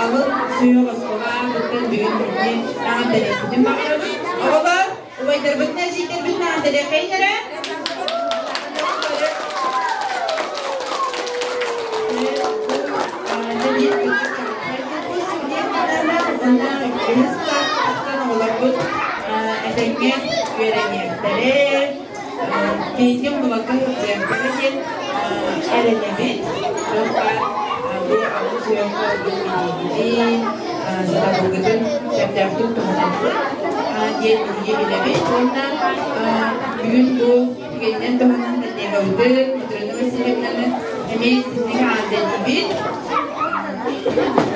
алын сүһүөх оскуола аатыттан бүгүн биһиги эҕэрдэлиэхпитин баҕарабыт. Оҕолор, убайдарбытын, эдьиийдэрбитин эҕэрдэлиэххэйин эрэ. Оҕолорбут этэҥҥэ үөрэниэхтэрэ, киһитин булакка сылдьыахтара диэн эрэнэбит. Туохха бу алгыс үөрэххэ билиигитин, сатабылгытын сөптөөхтүк туһанаргыт диэн биһиги билэбит. Уонна бүгүн бу түгэнинэн туһанан коллегабытын Матрена Васильевнаны эмиэ истинник эҕэрдэлиибит.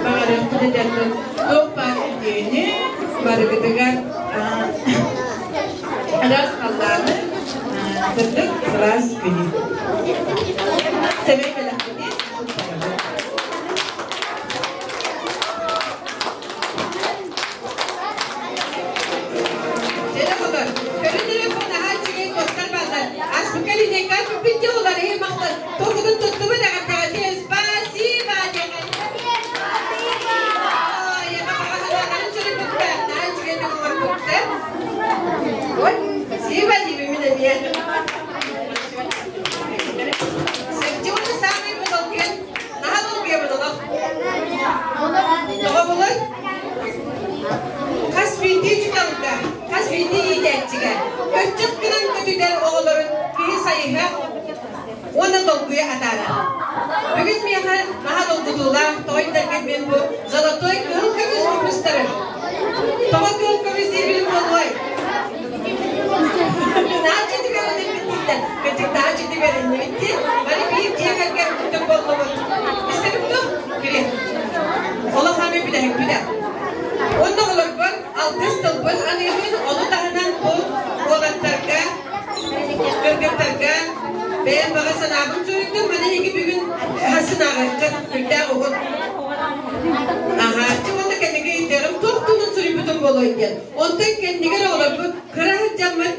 Баҕарыахпыт этэрбит туох баар үтүөнү барыгытыгар ыраас халлааны, сырдык сылаас күнү. Сэмэй бэлэхпитин туттарабыт. Дьэ, көрүн эрэ бу наһаа үчүгэй туохтар бааллар. Аспыкка линейка бүппүт дьоллар иһин махтал. Туохутун туттубут эҕэрдэҕитин спасибо диэн. Ой, спасибо, диибин эмиэ. Сертиуна самый долгуйан, наһаа долгуйабын олох. Тоҕо булун? Хас биирдии учууталга, хас биирдии иитээччигэ көччөх гынан көтүтэр оҕолорун киһи сайыһа уонна долгуйа атаарар. Бүгүн миэхэ наһаа долгутуулаах, тоҕо диэтэргит мин бу золотой кыһыл көмүс выпустарым. Тоҕо кыһыл көмүс диэбитим буолуой? Нааччы түгэриннибит Кырдьык нааччы түгэриннибит диэн бары биир дьиэ кэргэн курдук буоллубут. Истэбит дуо? Кири. Олох ами бүтэһикпит Онно оҕолорбор алтыс тылбын аныыбын, ону таһынан бу уолаттарга, кыргыттарга бэйэм баҕа санаабын суруйдум. Маны эһиги бүгүн хасынааҕыаххыт, үрдээх уһун. Аха, уонна кэнники ыйытыаҕым, туох туһунан суруйбутум. буолуой диэн. Онтон кэннигэр оҕолорбут кыра сылдьаммыт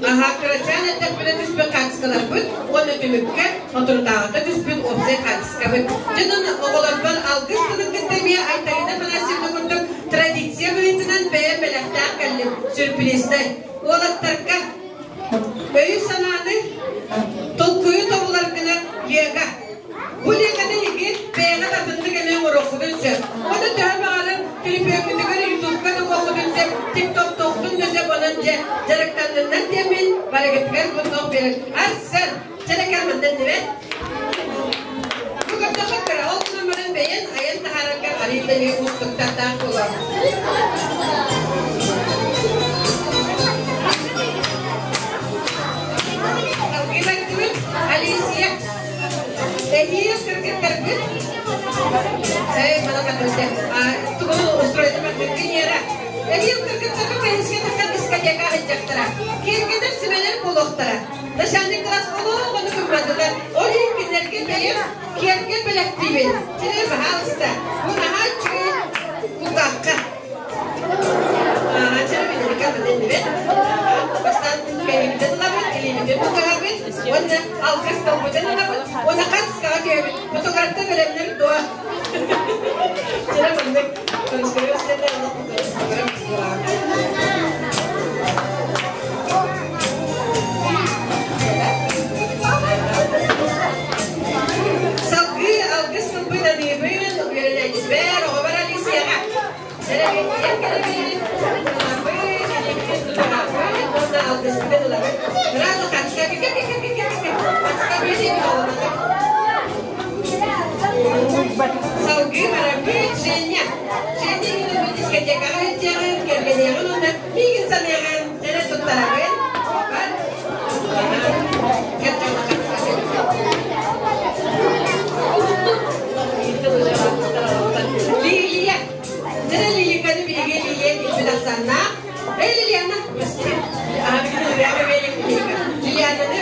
аһа кырачаан эрдэхпинэ түспүт хаартыскаларбыт уонна түмүккэ соторутааҕыта түспүт уопсай хаартыскабыт. Дьонун оҕолорбор алгыс тылын кытта эмиэ Айталина Афанасьевна курдук традиция быһыытынан бэйэм бэлэхтээх кэллим, сюрпризнай. Уолаттарга өйү-санааны, толкуйу тобулар гына Лего. Бу Легоны игин бэйэҕит атыннык эмиэ оҥоруоххутун сөп. Ону төһө баҕарар төлөпүөҥҥүтүгэр ютубка да угуоххутун сөп, тиктоктуоххутун да сөп, онон дьэ дьарыктанныннар диэммин барыгытыгар бу туох биэрэр. Арсен, чэлэкэр мандан дибэт. Бу көрдөххө кыра, ол гынан баран бэйэн айан таһаарарга арыый да эмиэ уустуктардаах буолар. Салгыы бардыбыт. Алисия. Эһиил кыргыттарбыт. Эй, мана катырды. Тугу устроена бардыгы нера. Эһиил кыргыттарбыт пенсия тахсан дискотека ыһыддьахтара. Киэргэнэр сүбэлэр буолуохтара. Начальник класс олох ону гымматылар. Ол иһин кинилэргэ бэйэм киэргэл бэлэхтиибин. Сири, пожалуйста, бу наһаа үчүгэй кулгаахха. Бастаан кэлиибитин ылабыт, илиибитин тутуһабыт уонна алгыс тылбытын ылабыт уонна хатыскаҕа түһэбит. Фотографта бэлэмнэр дуо? Чера маннык Салгыы алгыс тылбын аныыбын, үөрэнээччибэр, оҕобор Алисияҕа. Салгыы барабыт Женя. Женя минут дискотекаҕа сылдьыаҕын, кэргэниэҕин уонна миигин саныаҕын, дьэрэ туттарабын. Бар. Лилия. Дьэ, Лиликаны биһиги Лилия диэбит ахсааннаах. Эй, Лилиана, Лилиананы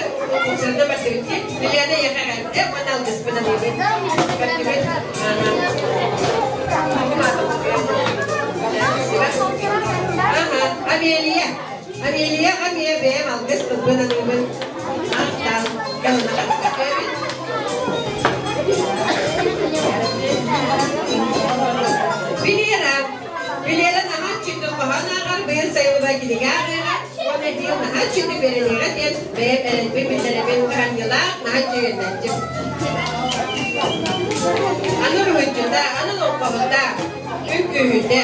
уксарда барсыбытти. Лилиана яхаҕа уонна алгыспын аныыбын. Бардыбыт. Ага, Амелия. Амелия, Амия бэйэм алгыс тылбын аныыбын. Ахтан, галына Венера. Венера наһаа чүтү хоһоон ааҕар, быйыл сайылыба кинигэ ааҕыаҕа уонна диил наһаа чүтү бэрэниэҕэ диэн бэйэм эрэлбин биллэрэбин кыһамньылаах наһаа үчүгэннээччим. Аны уруһуйдьута, аны лоҥхоһута, үҥкүүһүтэ.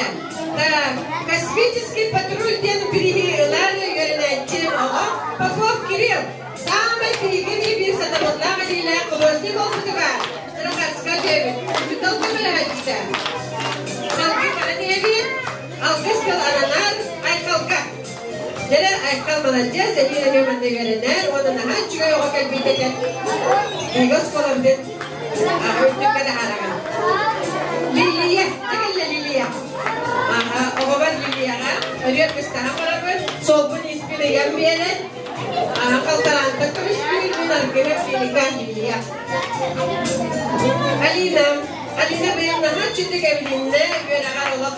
Так, космический патруль диэн бириһи ылар үөрэнээччи оҕо Попов Кирилл. Саамай биһиги биир сатабыллаах илиилээх художник буолбутугар Сырахарска диэбит учуутал көмөлөһөөччүтэ. Салгыы баран иһэбит, алгыс тыл ананар Айхалга. Дьэ, Айхал маладьыас, эбиир эмиэ манна үөрэнэр уонна наһаа үчүгэй оҕо кэлбит этэ. Биһиги оскуолабытын үрдүккэ таһаараҕын. Лилия, дьэ кэллэ Лилия. Аха, оҕобор Лилияҕа өрүөр кыстаһан барабын, суолбун испин ыйан биэрэн, Халтараантан көмүскүүр аргыһы Филика Лилия. Алина, Алина быйыл наһаа үчүгдүк эбилиннэ, үөрэҕэр олох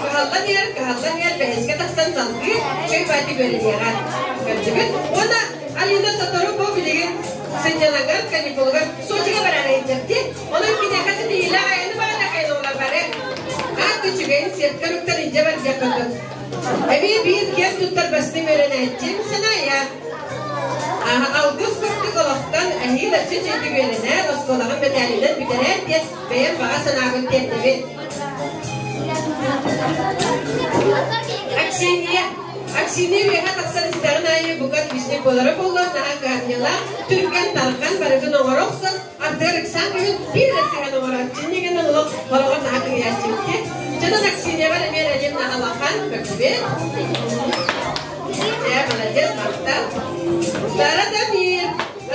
кыһаллан иһэр, кыһаллан иһэр, бэһискэ тахсан салгыы чөй баайдык үөрэниэҕэр көрдүбүт. Уонна Алина сотору бу билигин сынньалаҥар, каникулугар Сочига бараары иһдьэрди. Онон киниэхэ ситиһиилээх айаны баҕана кайнолар бары. Аат үчүгэйин сеткар уктан илдьэ бардыах курдук. Эмиэ биир киэн туттар бастыҥ үөрэнээччим Саная. Алгыс курдук олохтон эһиил өссө чэйдик үөрэнээр, оскуолаҕын мэтээлинэн бүтэрээр диэн бэйэм баҕа санаабын тиэрдэбин. Аксинья. Аксинья үөһэ тахсан истэҕин аайы бука отличник буолара буоллар, наһаа кыһамньылаах, түргэн-тарҕан барытын оҥоро охсон, ардыгар ыксаан күһүн биир эрэ сыһан оҥорооччу иннигинэн олох хороҕор наһаа кыһыйааччыбыт Дьонун Аксиньябар эмиэ эрэлим наһалахан көрдүбүт. Дьэ, молодец, махтал. Радомир.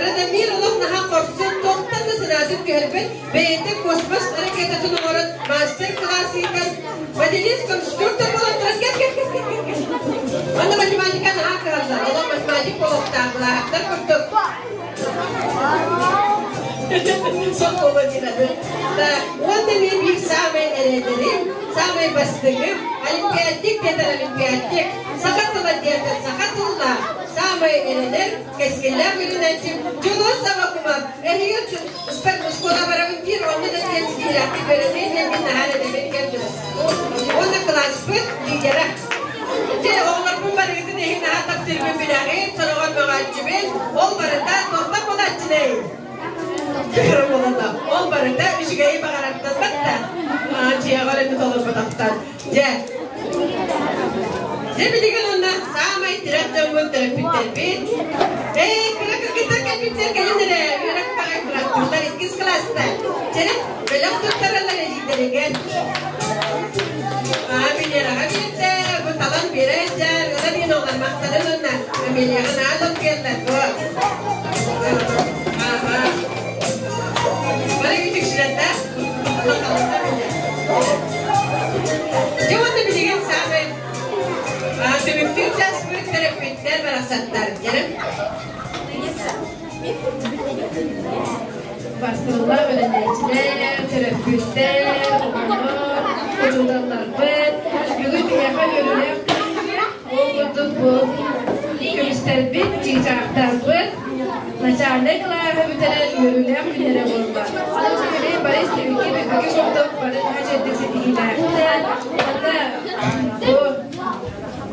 Радомир олох наһаа хорсун, туохтан да санаатын түһэрбэт, бэйэтэ космос ракетатын оҥорон мастер-класс ыытан, моделист конструктор буолан туран кэл кэл кэл кэл кэл. Онно математика наһаа кыһаллар, олох математик буолуохтаах былааһыктар курдук. Уонна эмиэ биир саамай эрэллэрим, Саамай бастыҥым, олимпиадник диэтэр олимпиадник, саха тыла диэтэр саха тыллаах, саамай эрэнэр, кэскиллээх үөрэнээччим Дьулус Аввакумов. Эһиги оскуола барабын диир, онно да диэн ситиһиилээхтик үөрэниэ диэн мин наһаа эрэнэбин кэл Дьулус. Уонна кылааспыт лидера. Дьэ, оҕолорбун барыгытын иһин наһаа таптыырбын билэҕин, сороҕор мөҕөөччүбүн, ол барыта туохтан буолааччыный? Ол барыта үчүгэйи баҕарартан батта. Дьиэҕэ эрэ толорботохтон. Дьэ, дьэ билигин онно саамай тирэх дьоммут төрөппүттэрбит. Ээ, кыра кыргыттар кэлбиттэр кэлин эрэ үөрэх баҕай кыраттылар иккис кылааста. Чэрэ, бэлэх туттараллар эдьиийдэригэр. Венераҕа биэрдэ, бу талан биэрэ сылдьар, ыла диэн оҕолор махтанан уонна Амелияҕа наада долгуйаллар бу. Ааха. Бары үтүксүлэрдэ. Дьэ уонна билигин саамай түмүктүүр чааспыт төрөппүттэр барахсаттар. Дьэрим. Бастыыллар үөрэнээччилэр, төрөппүттэр, оҕолор, учууталларбыт. Бүгүн биһиэхэ үөрүүлээх күн. Ол курдук бу көмүстэрбит, чыычаахтарбыт начальнай кылааһы бүтэрэр үөрүүлээх күннэрэ буолла. Били бары истибикки билбикки курдук бары наһаа чэбдик ситиһиилээхтэр. Уонна бу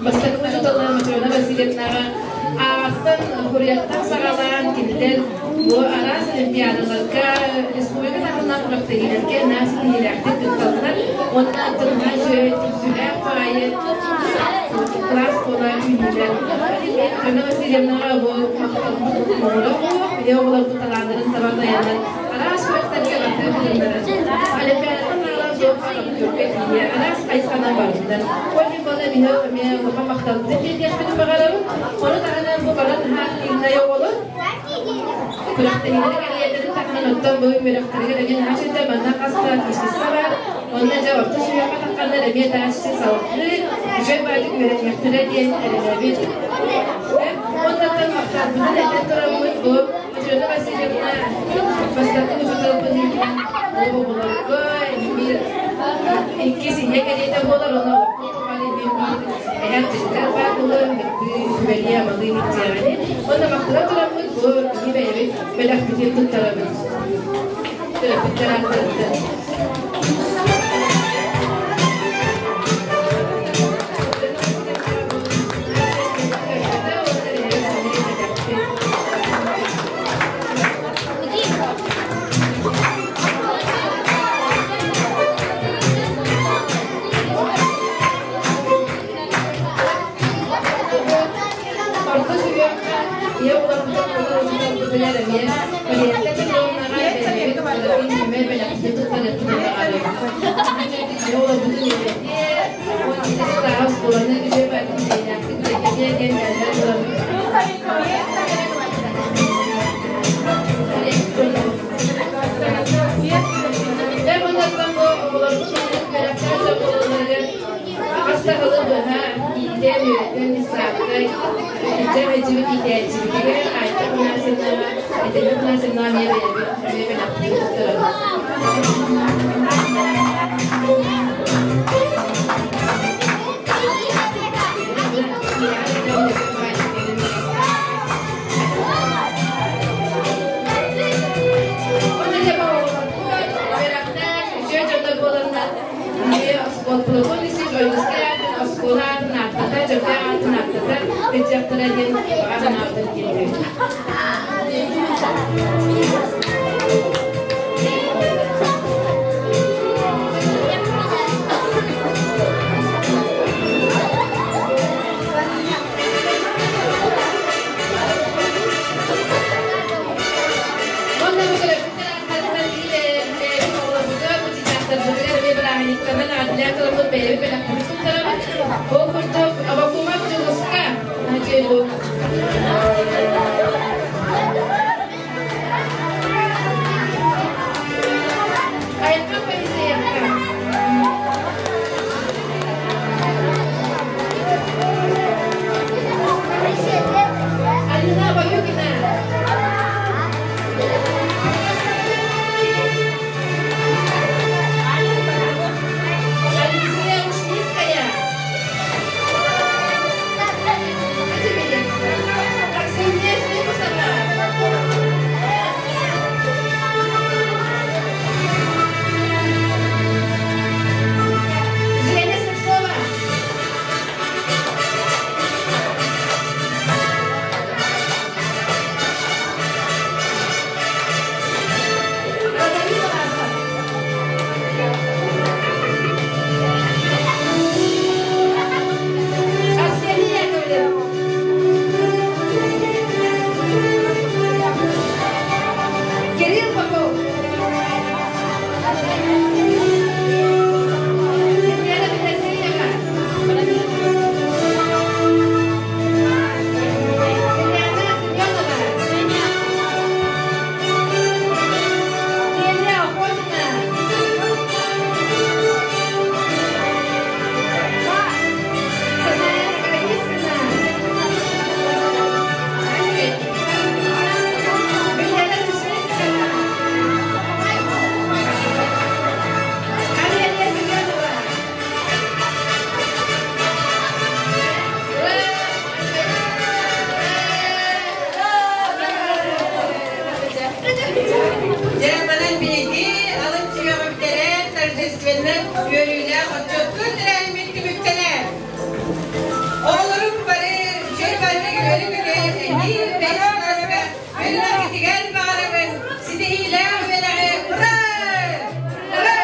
Бастакы учууталлар Матрена Васильевнаҕа ааҕартан, хуруйаттан саҕалаан кинилэр бу араас олимпиадаларга, республика таһымнаах күрэхтэһиилэргэ наһаа ситиһиилээхтик кытталлар уонна тылга түмсүүлээх баҕайы кылаас буола үүннүлэр. Матрена Васильевнаҕа бу махталбыт муҥура буолуох, ийэ оҕолорбут талааннарын таба тайанан араас күрэхтэргэ барыта кытыннарар. Олимпиадаттан саҕалаан туох баар тиийэ араас хайысханан барбыттар. Ол иһин буолла биһи эмиэ улахан махталбытын тиэрдиэхпитин баҕарабын. Ону таһынан бу баран хаартыыннай оҕолор күрэхтэһиилэри кэрийэллэрин таһынан оттон бу үөрэхтэригэр эмиэ наһаа үчүгэй манна хас да отличница баар. Онно дьэ орто сүһүөххэ тахханнар эмиэ тааччы салгыы үчүгэй баайдык үөрэниэхтэрэ диэн эрэнэбит. Оннуттан махталбытын этэн тураммыт бу Матрена Васильевна бастакы учууталбын иһинэн бу оҕолорго биир иккис ийэ кэриэтэ буолар, онно олохпут тухары иһин биир эһэм биллэр баар буолар, сүбэлиэ амалыы иһиттиэҕини. Уонна махтана тураммыт бу киһи бэйэбит бэлэхпитин туттарабыт. Төрөппүттэр ааттарыттан. Орто сүһүөххэ ийэ уларбыта буолар учууталбытыгар эмиэ Мариетта Петровнаҕа бэйэбит кыракый нүмер бэлэхпитин туттарыахпытын баҕарабыт. Ийэ уларбытын үөрэтиэ, уон икки сыллааҕы оскуоланы үчүгэй баҕайытык сиэрдээхтик үлэлэтиэ диэн эрэнэр буолабыт. Дьэ, муннаттан бу оҕолорбут маннык үөрэхтээх дьон буолалларыгар хас да сылы быһа иитэн, үөрэтэн детсадка илдьэ сылдьыбыт иитээччибитигэр Айта Афанасьевнаҕа, Айталина Афанасьевнаҕа эмиэ бэйэбит эмиэ бэлэхпитин туттарабыт. Оскуола аатын ааттата, дьөккө аатын ааттата, кырдьахтара диэн баҕа санаабытын тиэрдэбит. Уонна бу төрөппүттэр ааттарыттан биир оҕолорбутугар, бу чычаахтарбытыгар эмиэ бырааһынньыктарынан эҕэрдэлээн тураммыт бэйэбит бэлэхпитин туттарабыт. Ол курдук Абакумов Дьулуска Айылҕа Моисеевка Алина Воюгина Оҕолорум бары үчүгэй баайдык үөрэ-көтө эһиил бэһис кылааска үөрэнэргитигэр баҕарабын. Ситиһиилээх үөрэҕи ура! Ура!